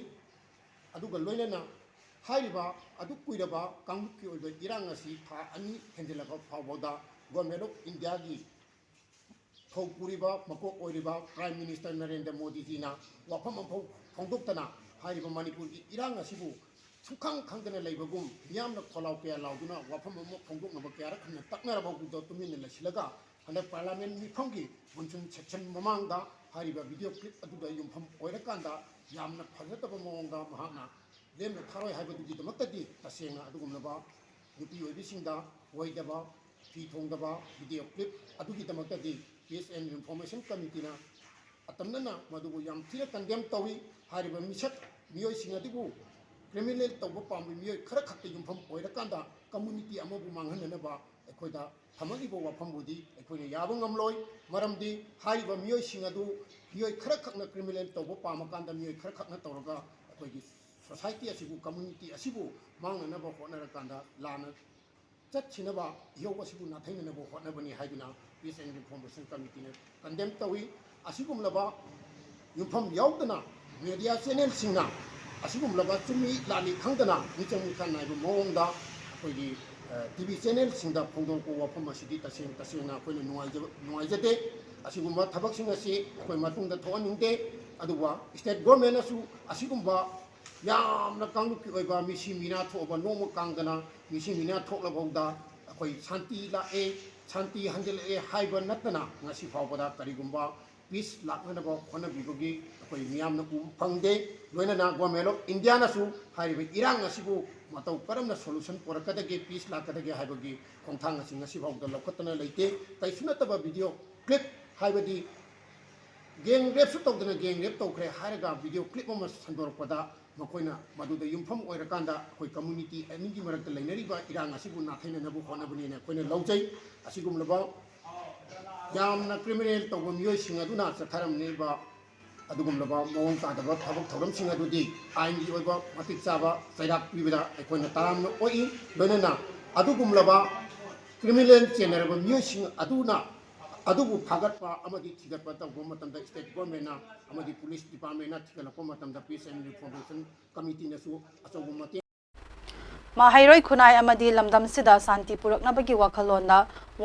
ꯑꯗꯨꯒ ꯂꯣꯏꯅꯅ ꯍꯥꯏꯔꯤꯕ ꯑꯗꯨꯛ ꯀꯨꯏꯔꯕ ꯀꯥꯡꯂꯨꯞꯀꯤ ꯑꯣꯏꯕ ꯏꯔꯥꯡ ꯑꯁꯤ ꯊꯥ ꯑꯅꯤ ꯍꯦꯟꯖꯤꯜꯂꯕ ꯐꯥꯎꯕꯗ ꯒꯣꯔꯃꯦꯟ ꯑꯣꯐ ꯏꯟꯗꯤꯌꯥꯒꯤ ꯊꯧ ꯄꯨꯔꯤꯕ ꯃꯀꯣꯛ ꯑꯣꯏꯔꯤꯕ ꯄ꯭ꯔꯥꯏꯝ ꯃꯤꯅꯤꯁꯇꯔ ꯅꯔꯦꯟꯗ꯭ꯔ ꯃꯣꯗꯤꯖꯤꯅ ꯋꯥꯐꯝ ꯑꯃꯐꯥꯎ ꯐꯣꯡꯗꯣꯛꯇꯅ ꯍꯥꯏꯔꯤꯕ ꯃꯅꯤꯄꯨꯔꯒꯤ ꯏꯔꯥꯡ ꯑꯁꯤꯕꯨ ꯁꯨꯡꯈꯪ ꯈꯪꯗꯅ ꯂꯩꯕꯒꯨꯝ ꯃꯤꯌꯥꯝꯅ ꯈꯣꯜꯂꯥꯎ ꯀꯌꯥ ꯂꯥꯎꯗꯨꯅ ꯋꯥꯐꯝ ꯑꯃ ꯐꯣꯡꯗꯣꯛꯅꯕ ꯀꯌꯥꯔꯛ ꯍꯟꯅ ꯇꯛꯅꯔꯕ ꯐꯥꯎꯕꯗ ꯇꯨꯃꯤꯟꯅ ꯂꯩꯁꯤꯜꯂꯒ ꯍꯟꯗꯛ ꯄꯥꯔꯂꯥꯃꯦꯟ ꯃꯤꯐꯝꯒꯤ ꯃꯣꯟꯁꯨꯟ ꯁꯦꯁꯟ ꯃꯃꯥꯡꯗ ꯍꯥꯏꯔꯤꯕ ꯚꯤꯗꯤꯑꯣ ꯀ꯭ꯂꯤꯞ ꯑꯗꯨꯗ ꯌꯨꯝꯐꯝ ꯑꯣꯏꯔꯀꯥꯟꯗ ꯌꯥꯝꯅ ꯐꯖꯗꯕ ꯃꯑꯣꯡꯗ ꯃꯍꯥꯛꯅ ꯂꯦꯝꯅ ꯊꯥꯔꯣꯏ ꯍꯥꯏꯕꯗꯨꯒꯤꯗꯃꯛꯇꯗꯤ ꯇꯁꯦꯡꯅ ꯑꯗꯨꯒꯨꯝꯂꯕ ꯅꯨꯄꯤ ꯑꯣꯏꯕꯤꯁꯤꯡꯗ ꯑꯣꯏꯗꯕ, ꯐꯤ ꯊꯣꯡꯗꯕ ꯚꯤꯗꯤꯑꯣ ꯀ꯭ꯂꯤꯞ ꯑꯗꯨꯒꯤꯗꯃꯛꯇꯗꯤ ꯄꯤꯁ ꯑꯦꯟ ꯔꯤꯐꯣꯔꯃꯦꯁꯟ ꯀꯃꯤꯇꯤꯅ ꯑꯇꯝꯅꯅ ꯃꯗꯨꯕꯨ ꯌꯥꯝ ꯊꯤꯅ ꯀꯟꯗꯦꯝ ꯇꯧꯏ꯫ ꯍꯥꯏꯔꯤꯕ ꯃꯤꯁꯛ ꯃꯤꯑꯣꯏꯁꯤꯡ ꯑꯗꯨꯕꯨ ꯀ꯭ꯔꯤꯃꯤꯅꯦꯜ ꯇꯧꯕ ꯄꯥꯝꯕ ꯃꯤꯑꯣꯏ ꯈꯔ ꯈꯛꯇ ꯌꯨꯝꯐꯝ ꯑꯣꯏꯔꯀꯥꯟꯗ ꯀꯝꯃꯨꯅꯤꯇꯤ ꯑꯃꯕꯨ ꯃꯥꯡꯍꯟꯅꯅꯕ ꯑꯩꯈꯣꯏꯗ ꯊꯝꯃꯛꯂꯤꯕ ꯋꯥꯐꯝꯕꯨꯗꯤ ꯑꯩꯈꯣꯏꯅ ꯌꯥꯕ ꯉꯝꯂꯣꯏ꯫ ꯃꯔꯝꯗꯤ ꯍꯥꯏꯔꯤꯕ ꯃꯤꯑꯣꯏꯁꯤꯡ ꯑꯗꯨ ꯃꯤꯑꯣꯏ ꯈꯔꯈꯛꯅ ꯀ꯭ꯔꯤꯃꯤꯅꯦꯜ ꯇꯧꯕ ꯄꯥꯝꯃꯀꯥꯟꯗ ꯃꯤꯑꯣꯏ ꯈꯔꯈꯛꯅ ꯇꯧꯔꯒ ꯑꯩꯈꯣꯏꯒꯤ ꯁꯣꯁꯥꯏꯇꯤ ꯑꯁꯤꯕꯨ, ꯀꯝꯃꯨꯅꯤꯇꯤ ꯑꯁꯤꯕꯨ ꯃꯥꯡꯅꯅꯕ ꯍꯣꯠꯅꯔꯀꯥꯟꯗ ꯂꯥꯟꯅ ꯆꯠꯁꯤꯟꯅꯕ, ꯏꯍꯧ ꯑꯁꯤꯕꯨ ꯅꯥꯊꯩꯅꯅꯕ ꯍꯣꯠꯅꯕꯅꯤ ꯍꯥꯏꯗꯨꯅ ꯄꯤꯁ ꯑꯦꯟ ꯔꯤꯐꯣꯔꯃꯦꯁꯟ ꯀꯃꯤꯇꯤꯅ ꯀꯟꯗꯦꯝ ꯇꯧꯏ꯫ ꯑꯁꯤꯒꯨꯝꯂꯕ ꯌꯨꯝꯐꯝ ꯌꯥꯎꯗꯅ ꯃꯦꯗꯤꯌꯥ ꯆꯦꯅꯦꯜꯁꯤꯡꯅ ꯑꯁꯤꯒꯨꯝꯂꯕ ꯆꯨꯝꯃꯤ ꯂꯥꯜꯂꯤ ꯈꯪꯗꯅ ꯃꯤꯆꯪ ꯃꯤꯈꯥ ꯅꯥꯏꯕ ꯃꯑꯣꯡꯗ ꯑꯩꯈꯣꯏꯒꯤ, ꯑ, ꯇꯤ ꯚꯤ ꯆꯦꯅꯦꯜꯁꯤꯡꯗ ꯐꯣꯡꯗꯣꯔꯛꯄ ꯋꯥꯐꯝ ꯑꯁꯤꯗꯤ ꯇꯁꯦꯡ ꯇꯁꯦꯡꯅ ꯑꯩꯈꯣꯏꯅ ꯅꯨꯡꯉꯥꯏꯖꯕ-, ꯅꯨꯡꯉꯥꯏꯖꯗꯦ꯫ ꯑꯁꯤꯒꯨꯝꯕ ꯊꯕꯛꯁꯤꯡ ꯑꯁꯤ ꯑꯩꯈꯣꯏ ꯃꯇꯨꯡꯗ ꯊꯣꯛꯍꯟꯅꯤꯡꯗꯦ꯫ ꯑꯗꯨꯒ ꯁ꯭ꯇꯦꯠ ꯒꯣꯔꯃꯦꯟꯅꯁꯨ ꯑꯁꯤꯒꯨꯝꯕ ꯌꯥꯝꯅ ꯀꯥꯡꯂꯨꯞꯀꯤ ꯑꯣꯏꯕ ꯃꯤꯁꯤ ꯃꯤꯅꯥ ꯊꯣꯛꯑꯕ, ꯅꯣꯡꯃ ꯀꯥꯡꯗꯅ ꯃꯤꯁꯤ ꯃꯤꯅꯥ ꯊꯣꯛꯂꯐꯥꯎꯗ ꯑꯩꯈꯣꯏ ꯁꯥꯟꯇꯤ ꯂꯥꯛꯑꯦ, ꯁꯥꯟꯇꯤ ꯍꯟꯖꯤꯜꯂꯛꯑꯦ ꯍꯥꯏꯕ ꯅꯠꯇꯅ ꯉꯁꯤ ꯐꯥꯎꯕꯗ ꯀꯔꯤꯒꯨꯝꯕ ꯄꯤꯁ ꯂꯥꯛꯅꯅꯕ ꯍꯣꯠꯅꯕꯤꯕꯒꯤ ꯑꯩꯈꯣꯏ ꯃꯤꯌꯥꯝꯅ ꯎꯕ ꯐꯪꯗꯦ꯫ ꯂꯣꯏꯅꯅ ꯒꯣꯔꯃꯦꯟ ꯑꯣꯐ ꯏꯟꯗꯤꯌꯥꯅꯁꯨ ꯍꯥꯏꯔꯤꯕ ꯏꯔꯥꯡ ꯑꯁꯤꯕꯨ ꯃꯇꯧ ꯀꯔꯝꯅ ꯁꯣꯂꯨꯁꯟ ꯄꯨꯔꯛꯀꯗꯒꯦ, ꯄꯤꯁ ꯂꯥꯛꯀꯗꯒꯦ ꯍꯥꯏꯕꯒꯤ ꯈꯣꯡꯊꯥꯡ ꯑꯁꯤ ꯉꯁꯤ ꯐꯥꯎꯕꯗ ꯂꯧꯈꯠꯇꯅ ꯂꯩꯇꯦ꯫ ꯀꯩꯁꯨ ꯅꯠꯇꯕ ꯚꯤꯗꯤꯑꯣ ꯀ꯭ꯂꯤꯞ, ꯍꯥꯏꯕꯗꯤ ꯒꯦꯡ ꯔꯦꯞꯁꯨ ꯇꯧꯗꯅ ꯒꯦꯡ ꯔꯦꯞ ꯇꯧꯈ꯭ꯔꯦ ꯍꯥꯏꯔꯒ ꯚꯤꯗꯤꯑꯣ ꯀ꯭ꯂꯤꯞ ꯑꯃ ꯁꯟꯗꯣꯔꯛꯄꯗ ꯃꯈꯣꯏꯅ ꯃꯗꯨꯗ ꯌꯨꯝꯐꯝ ꯑꯣꯏꯔꯀꯥꯟꯗ ꯑꯩꯈꯣꯏ ꯀꯝꯃ꯭ꯌꯨꯅꯤꯇꯤ ꯑꯅꯤꯒꯤ ꯃꯔꯛꯇ ꯂꯩꯅꯔꯤꯕ ꯏꯔꯥꯡ ꯑꯁꯤꯕꯨ ꯅꯥꯊꯩꯅꯅꯕ ꯍꯣꯠꯅꯕꯅꯦꯅ ꯑꯩꯈꯣꯏꯅ ꯂꯧꯖꯩ꯫ ꯑꯁꯤꯒꯨꯝꯂꯕ ꯌꯥꯝꯅ ꯀ꯭ꯔꯤꯃꯤꯅꯦꯜ ꯇꯧꯕ ꯃꯤꯑꯣꯏꯁꯤꯡ ꯑꯗꯨꯅ ꯆꯠꯊꯔꯝꯂꯤꯕ ꯑꯗꯨꯒꯨꯝꯂꯕ ꯃꯑꯣꯡ ꯇꯥꯗꯕ ꯊꯕꯛ ꯊꯧꯔꯝꯁꯤꯡ ꯑꯗꯨꯗꯤ ꯑꯥꯏꯟꯒꯤ ꯑꯣꯏꯕ ꯃꯇꯤꯛ ꯆꯥꯕ ꯆꯩꯔꯥꯛ ꯄꯤꯕꯗ ꯑꯩꯈꯣꯏꯅ ꯇꯔꯥꯝꯅ ꯑꯣꯛꯏ꯫ ꯂꯣꯏꯅꯅ ꯑꯗꯨꯒꯨꯝꯂꯕ ꯀ꯭ꯔꯤꯃꯤꯅꯦꯜ ꯆꯦꯟꯅꯔꯕ ꯃꯤꯑꯣꯏꯁꯤꯡ ꯑꯗꯨꯅ ꯑꯗꯨꯕꯨ ꯐꯥꯒꯠꯄ ꯑꯃꯗꯤ ꯊꯤꯒꯠꯄ ꯇꯧꯕ ꯃꯇꯝꯗ ꯁ꯭ꯇꯦꯠ ꯒꯣꯔꯃꯦꯟꯅ ꯑꯃꯗꯤ ꯄꯨꯂꯤꯁ ꯗꯤꯄꯥꯔꯠꯃꯦꯟꯅ ꯊꯤꯒꯠꯂꯛꯄ ꯃꯇꯝꯗ ꯄꯤꯁ ꯑꯦꯟ ꯔꯤꯐꯣꯔꯃꯦꯁꯟ ꯀꯃꯤꯇꯤꯅꯁꯨ ꯑꯆꯧꯕ ꯃꯇꯦꯡ ꯃꯍꯩꯔꯣꯏ ꯈꯨꯟꯅꯥꯏ ꯑꯃꯗꯤ ꯂꯝꯗꯝꯁꯤꯗ ꯁꯥꯟꯇꯤ ꯄꯨꯔꯛꯅꯕꯒꯤ ꯋꯥꯈꯜꯂꯣꯟꯗ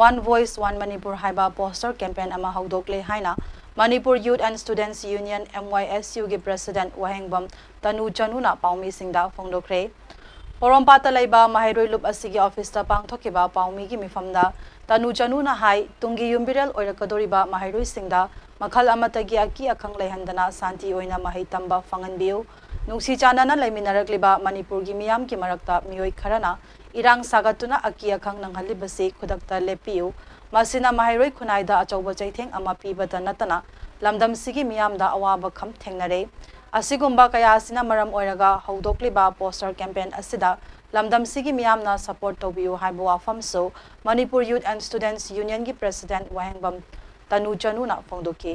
One Voice One Manipur ꯍꯥꯏꯕ ꯄꯣꯁꯇꯔ ꯀꯦꯝꯄꯦꯟ ꯑꯃ ꯍꯧꯗꯣꯛꯂꯦ ꯍꯥꯏꯅ Manipur youth and students union, M Y S U, ꯒꯤ ꯄ꯭ꯔꯦꯁꯤꯗꯦꯟꯠ ꯋꯥꯍꯦꯡꯕꯝ ꯇꯅꯨ ꯆꯅꯨꯅ ꯄꯥꯎꯃꯤꯁꯤꯡꯗ ꯐꯣꯡꯗꯣꯛꯈ꯭ꯔꯦ꯫ ꯄꯣꯔꯣꯝꯄꯥꯠꯇ ꯂꯩꯕ ꯃꯍꯩꯔꯣꯏ ꯂꯨꯞ ꯑꯁꯤꯒꯤ ꯑꯣꯐꯤꯁꯇ ꯄꯥꯡꯊꯣꯛꯈꯤꯕ ꯄꯥꯎꯃꯤꯒꯤ ꯃꯤꯐꯝꯗ ꯇꯅꯨ ꯆꯅꯨꯅ ꯍꯥꯏ, ꯇꯨꯡꯒꯤ ꯌꯨꯝꯕꯤꯔꯦꯜ ꯑꯣꯏꯔꯛꯀꯗꯧꯔꯤꯕ ꯃꯍꯩꯔꯣꯏꯁꯤꯡꯗ ꯃꯈꯜ ꯑꯃꯠꯇꯒꯤ ꯑꯀꯤ ꯑꯈꯪ ꯂꯩꯍꯟꯗꯅ ꯁꯥꯟꯇꯤ ꯑꯣꯏꯅ ꯃꯍꯩ ꯇꯝꯕ ꯐꯪꯍꯟꯕꯤꯌꯨ꯫ ꯅꯨꯡꯁꯤ ꯆꯥꯟꯅꯅ ꯂꯩꯃꯤꯟꯅꯔꯛꯂꯤꯕ ꯃꯅꯤꯄꯨꯔꯒꯤ ꯃꯤꯌꯥꯝꯒꯤ ꯃꯔꯛꯇ ꯃꯤꯑꯣꯏ ꯈꯔꯅ ꯏꯔꯥꯡ ꯁꯥꯒꯠꯇꯨꯅ ꯑꯀꯤ ꯑꯈꯪ ꯅꯪꯍꯜꯂꯤꯕꯁꯤ ꯈꯨꯗꯛꯇ ꯂꯦꯞꯄꯤꯌꯨ꯫ ꯃꯁꯤꯅ ꯃꯍꯩꯔꯣꯏ ꯈꯨꯟꯅꯥꯏꯗ ꯑꯆꯧꯕ ꯆꯩꯊꯦꯡ ꯑꯃ ꯄꯤꯕꯇ ꯅꯠꯇꯅ ꯂꯝꯗꯝꯁꯤꯒꯤ ꯃꯤꯌꯥꯝꯗ ꯑꯋꯥꯕ ꯈꯝ ꯊꯦꯡꯅꯔꯦ꯫ ꯑꯁꯤꯒꯨꯝꯕ ꯀꯌꯥ ꯑꯁꯤꯅ ꯃꯔꯝ ꯑꯣꯏꯔꯒ ꯍꯧꯗꯣꯛꯂꯤꯕ ꯄꯣꯁꯇꯔ ꯀꯦꯝꯄꯦꯟ ꯑꯁꯤꯗ ꯂꯝꯗꯝꯁꯤꯒꯤ ꯃꯤꯌꯥꯝꯅ ꯁꯄꯣꯔꯠ ꯇꯧꯕꯤꯌꯨ ꯍꯥꯏꯕ ꯋꯥꯐꯝꯁꯨ ꯃꯅꯤꯄꯨꯔ ꯌꯨꯠ ꯑꯦꯟ ꯁ꯭ꯇꯨꯗꯦꯟꯠꯁ ꯌꯨꯅꯤꯌꯟꯒꯤ ꯄ꯭ꯔꯦꯁꯤꯗꯦꯟꯠ ꯋꯥꯍꯦꯡꯕꯝ ꯇꯅꯨ ꯆꯅꯨꯅ ꯐꯣꯡꯗꯣꯛꯈꯤ꯫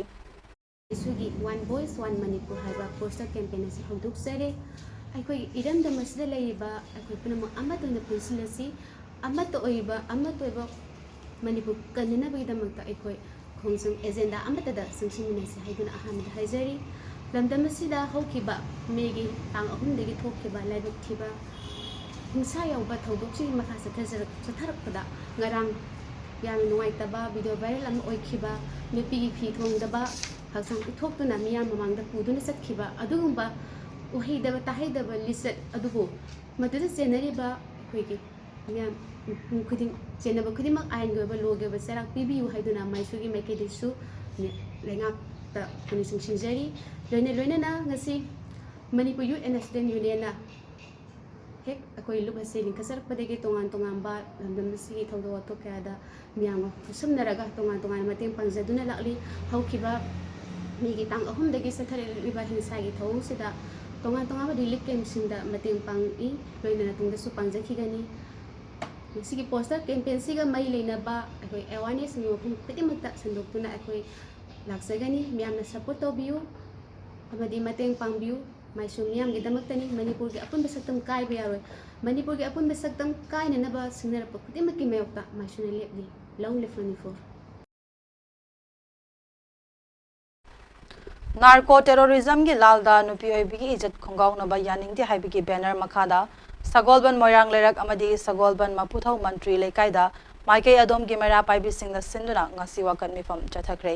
ꯑꯩꯁꯨꯒꯤ One Voice One Manipur ꯍꯥꯏꯕ ꯄꯣꯁꯇꯔ ꯀꯦꯝꯄꯦꯟ ꯑꯁꯤ ꯍꯧꯗꯣꯛꯆꯔꯦ꯫ ꯑꯩꯈꯣꯏꯒꯤ ꯏꯔꯝꯗꯝ ꯑꯁꯤꯗ ꯂꯩꯔꯤꯕ ꯑꯩꯈꯣꯏ ꯄꯨꯝꯅꯃꯛ ꯑꯃꯠꯇ ꯑꯣꯏꯅ ꯄꯨꯟꯁꯤꯜꯂꯁꯤ꯫ ꯑꯃꯠꯇ ꯑꯣꯏꯕ, ꯑꯃꯠꯇ ꯑꯣꯏꯕ ꯃꯅꯤꯄꯨꯔ ꯀꯟꯅꯅꯕꯒꯤꯗꯃꯛꯇ ꯑꯩꯈꯣꯏ ꯈꯣꯡꯖꯪ ꯑꯦꯖꯦꯟꯗꯥ ꯑꯃꯠꯇꯗ ꯆꯪꯁꯤꯟꯃꯤꯟꯅꯁꯤ ꯍꯥꯏꯗꯨꯅ ꯑꯍꯥꯟꯕꯗ ꯍꯥꯏꯖꯔꯤ꯫ ꯂꯝꯗꯝ ꯑꯁꯤꯗ ꯍꯧꯈꯤꯕ ꯃꯦꯒꯤ ꯇꯥꯡ ꯑꯍꯨꯝꯗꯒꯤ ꯊꯣꯛꯈꯤꯕ ꯂꯥꯏꯕꯛ ꯊꯤꯕ ꯍꯤꯡꯁꯥ ꯌꯥꯎꯕ ꯊꯧꯗꯣꯛꯁꯤꯡꯒꯤ ꯃꯈꯥ ꯆꯠꯊꯖꯔꯛ-, ꯆꯠꯊꯔꯛꯄꯗ ꯉꯔꯥꯡ ꯌꯥꯝꯅ ꯅꯨꯡꯉꯥꯏꯇꯕ ꯚꯤꯗꯤꯑꯣ ꯚꯥꯏꯔꯦꯜ ꯑꯃ ꯑꯣꯏꯈꯤꯕ ꯅꯨꯄꯤꯒꯤ ꯐꯤ ꯊꯣꯡꯗꯕ ꯍꯛꯆꯥꯡ ꯎꯠꯊꯣꯛꯇꯨꯅ ꯃꯤꯌꯥꯝ ꯃꯃꯥꯡꯗ ꯄꯨꯗꯨꯅ ꯆꯠꯈꯤꯕ ꯑꯗꯨꯒꯨꯝꯕ ꯎꯍꯩꯗꯕ ꯇꯥꯍꯩꯗꯕ ꯂꯤꯆꯠ ꯑꯗꯨꯕꯨ ꯃꯗꯨꯗ ꯆꯦꯟꯅꯔꯤꯕ ꯑꯩꯈꯣꯏꯒꯤ ꯃꯤꯌꯥꯝ ꯃꯤꯄꯨꯝ ꯈꯨꯗꯤꯡ, ꯆꯦꯟꯅꯕ ꯈꯨꯗꯤꯡꯃꯛ ꯑꯥꯏꯟꯒꯤ ꯑꯣꯏꯕ, ꯂꯣꯒꯤ ꯑꯣꯏꯕ ꯆꯩꯔꯥꯛ ꯄꯤꯕꯤꯌꯨ ꯍꯥꯏꯗꯨꯅ ꯃꯥꯏꯁꯨꯒꯤ ꯃꯥꯏꯀꯩꯗꯒꯤꯁꯨ ꯂꯩꯉꯥꯛꯇ ꯄꯨꯛꯅꯤꯡ ꯆꯤꯡꯁꯤꯟꯖꯔꯤ꯫ ꯂꯣꯏꯅ ꯂꯣꯏꯅꯅ ꯉꯁꯤ ꯃꯅꯤꯄꯨꯔ ꯌꯨꯠ ꯑꯦꯟ ꯁ꯭ꯇꯨꯗꯦꯟ ꯌꯨꯅꯤꯌꯟꯅ ꯍꯦꯛ ꯑꯩꯈꯣꯏ ꯂꯨꯞ ꯑꯁꯤ ꯂꯤꯡꯈꯠꯆꯔꯛꯄꯗꯒꯤ ꯇꯣꯉꯥꯟ ꯇꯣꯉꯥꯟꯕ ꯂꯝꯗꯝ ꯑꯁꯤꯒꯤ ꯊꯧꯗꯣꯛ ꯋꯥꯊꯣꯛ ꯀꯌꯥꯗ ꯃꯤꯌꯥꯝꯒ ꯈꯨꯠꯁꯝꯅꯔꯒ ꯇꯣꯉꯥꯟ ꯇꯣꯉꯥꯟꯅ ꯃꯇꯦꯡ ꯄꯥꯡꯖꯗꯨꯅ ꯂꯥꯛꯂꯤ꯫ ꯍꯧꯈꯤꯕ ꯃꯦꯒꯤ ꯇꯥꯡ ꯑꯍꯨꯝꯗꯒꯤ ꯆꯠꯊꯔꯛꯂꯤꯕ ꯍꯤꯡꯁꯥꯒꯤ ꯊꯧꯑꯣꯡꯁꯤꯗ ꯇꯣꯉꯥꯟ ꯇꯣꯉꯥꯟꯕ ꯔꯤꯂꯤꯐ ꯀꯦꯝꯞꯁꯤꯡꯗ ꯃꯇꯦꯡ ꯄꯥꯡꯏ, ꯂꯣꯏꯅꯅ ꯇꯨꯡꯗꯁꯨ ꯄꯥꯡꯖꯈꯤꯒꯅꯤ꯫ ꯃꯁꯤꯒꯤ ꯄꯣꯁꯇꯔ ꯀꯦꯝꯄꯦꯟꯁꯤꯒ ꯃꯔꯤ ꯂꯩꯅꯕ ꯑꯩꯈꯣꯏ ꯑꯦꯋꯥꯔꯅꯦꯁꯀꯤ ꯃꯐꯝ ꯈꯨꯗꯤꯡꯃꯛꯇ ꯁꯟꯗꯣꯛꯇꯨꯅ ꯑꯩꯈꯣꯏ ꯂꯥꯛꯆꯒꯅꯤ꯫ ꯃꯌꯥꯝꯅ ꯁꯄꯣꯔꯠ ꯇꯧꯕꯤꯌꯨ ꯑꯃꯗꯤ ꯃꯇꯦꯡ ꯄꯥꯡꯕꯤꯌꯨ꯫ ꯃꯥꯏꯁꯨ ꯃꯤꯌꯥꯝꯒꯤꯗꯃꯛꯇꯅꯤ꯫ ꯃꯅꯤꯄꯨꯔꯒꯤ ꯑꯄꯨꯟꯕ ꯁꯛꯇꯝ ꯀꯥꯏꯕ ꯌꯥꯔꯣꯏ꯫ ꯃꯅꯤꯄꯨꯔꯒꯤ ꯑꯄꯨꯟꯕ ꯁꯛꯇꯝ ꯀꯥꯏꯅꯅꯕ ꯁꯤꯡꯅꯔꯛꯄ ꯈꯨꯗꯤꯡꯃꯛꯀꯤ ꯃꯥꯌꯣꯛꯇ ꯃꯥꯏꯁꯨꯅ ꯂꯦꯞꯂꯤ꯫ Long live Manipur! ꯅꯥꯔꯀꯣ ꯇꯦꯔꯣꯔꯤꯖꯝꯒꯤ ꯂꯥꯜꯗ ꯅꯨꯄꯤ ꯑꯣꯏꯕꯤꯒꯤ ꯏꯖꯠ ꯈꯣꯡꯒꯥꯎꯅꯕ ꯌꯥꯅꯤꯡꯗꯦ ꯍꯥꯏꯕꯒꯤ ꯕꯦꯅꯔ ꯃꯈꯥꯗ ꯁꯒꯣꯜꯕꯟ ꯃꯣꯏꯔꯥꯡ ꯂꯩꯔꯛ ꯑꯃꯗꯤ ꯁꯒꯣꯜꯕꯟ ꯃꯄꯨꯊꯧ ꯃꯟꯇ꯭ꯔꯤ ꯂꯩꯀꯥꯏꯗ ꯃꯥꯏꯀꯩ ꯑꯗꯣꯝꯒꯤ ꯃꯩꯔꯥ ꯄꯥꯏꯕꯤꯁꯤꯡꯅ ꯁꯤꯟꯗꯨꯅ ꯉꯁꯤ ꯋꯥꯀꯠ ꯃꯤꯐꯝ ꯆꯠꯊꯈ꯭ꯔꯦ꯫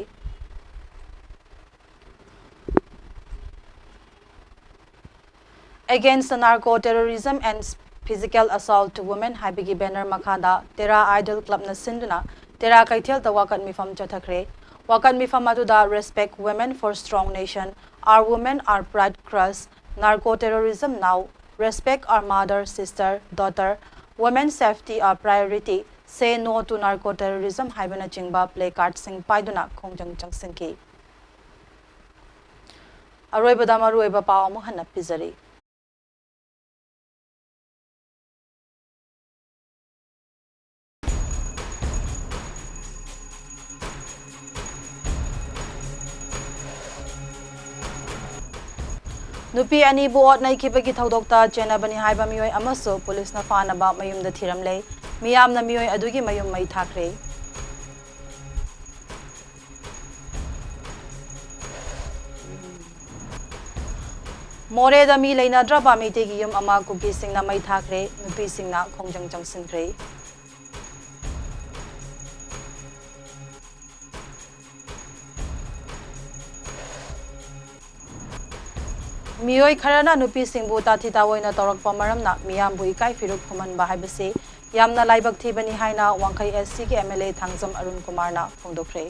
Against the Narco Terrorism and Physical Assault to Women ꯍꯥꯏꯕꯒꯤ ꯕꯦꯅꯔ ꯃꯈꯥꯗ ꯇꯦꯔꯥ ꯑꯥꯏꯗꯜ ꯀ꯭ꯂꯕꯅ ꯁꯤꯟꯗꯨꯅ ꯇꯦꯔꯥ ꯀꯩꯊꯦꯜꯗ ꯋꯥꯀꯠ ꯃꯤꯐꯝ ꯆꯠꯊꯈ꯭ꯔꯦ꯫ ꯋꯥꯀꯠ ꯃꯤꯐꯝ ꯑꯗꯨꯗ Respect Women for Strong Nation, Our Women Are Pride, Crush Narco Terrorism Now, Respect Our Mother, Sister, Daughter, Women Safety Our Priority, Say No to Narco Terrorism ꯍꯥꯏꯕꯅꯆꯤꯡꯕ ꯄ꯭ꯂꯦ ꯀꯥꯔꯗꯁꯤꯡ ꯄꯥꯏꯗꯨꯅ ꯈꯣꯡꯖꯪ ꯆꯪꯁꯤꯟꯈꯤ꯫ ꯑꯔꯣꯏꯕꯗ ꯃꯔꯨꯑꯣꯏꯕ ꯄꯥꯎ ꯑꯃꯨꯛ ꯍꯟꯅ ꯄꯤꯖꯔꯤ꯫ ꯅꯨꯄꯤ ꯑꯅꯤꯕꯨ ꯑꯣꯠ ꯅꯩꯈꯤꯕꯒꯤ ꯊꯧꯗꯣꯛꯇ ꯆꯦꯟꯅꯕꯅꯤ ꯍꯥꯏꯕ ꯃꯤꯑꯣꯏ ꯑꯃꯁꯨ ꯄꯨꯂꯤꯁꯅ ꯐꯥꯅꯕ ꯃꯌꯨꯝꯗ ꯊꯤꯔꯝꯂꯦ꯫ ꯃꯤꯌꯥꯝꯅ ꯃꯤꯑꯣꯏ ꯑꯗꯨꯒꯤ ꯃꯌꯨꯝ ꯃꯩ ꯊꯥꯈ꯭ꯔꯦ꯫ ꯃꯣꯔꯦꯗ ꯃꯤ ꯂꯩꯅꯗ꯭ꯔꯕ ꯃꯩꯇꯩꯒꯤ ꯌꯨꯝ ꯑꯃ ꯀꯨꯀꯤꯁꯤꯡꯅ ꯃꯩ ꯊꯥꯈ꯭ꯔꯦ꯫ ꯅꯨꯄꯤꯁꯤꯡꯅ ꯈꯣꯡꯖꯪ ꯆꯪꯁꯤꯟꯈ꯭ꯔꯦ꯫ ꯃꯤꯑꯣꯏ ꯈꯔꯅ ꯅꯨꯄꯤꯁꯤꯡꯕꯨ ꯇꯥꯊꯤ ꯇꯥꯑꯣꯏꯅ ꯇꯧꯔꯛꯄ ꯃꯔꯝꯅ ꯃꯤꯌꯥꯝꯕꯨ ꯏꯀꯥꯏ ꯐꯤꯔꯨꯛ ꯈꯨꯝꯍꯟꯕ ꯍꯥꯏꯕꯁꯤ ꯌꯥꯝꯅ ꯂꯥꯏꯕꯛ ꯊꯤꯕꯅꯤ ꯍꯥꯏꯅ ꯋꯥꯡꯈꯩ S C ꯒꯤ M L A Thangjam Arun ꯀꯨꯃꯥꯔꯅ ꯐꯣꯡꯗꯣꯛꯈ꯭ꯔꯦ꯫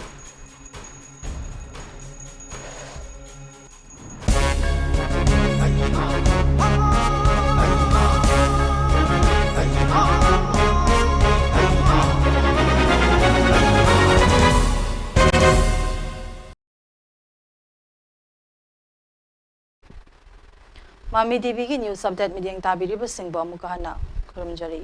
ꯃꯃꯤ ꯇꯤꯚꯤꯒꯤ news update ꯃꯤꯠꯌꯦꯡ ꯇꯥꯕꯤꯔꯤꯕꯁꯤꯡꯕꯨ ꯑꯃꯨꯛꯀ ꯍꯟꯅ ꯈꯨꯔꯨꯝꯖꯔꯤ꯫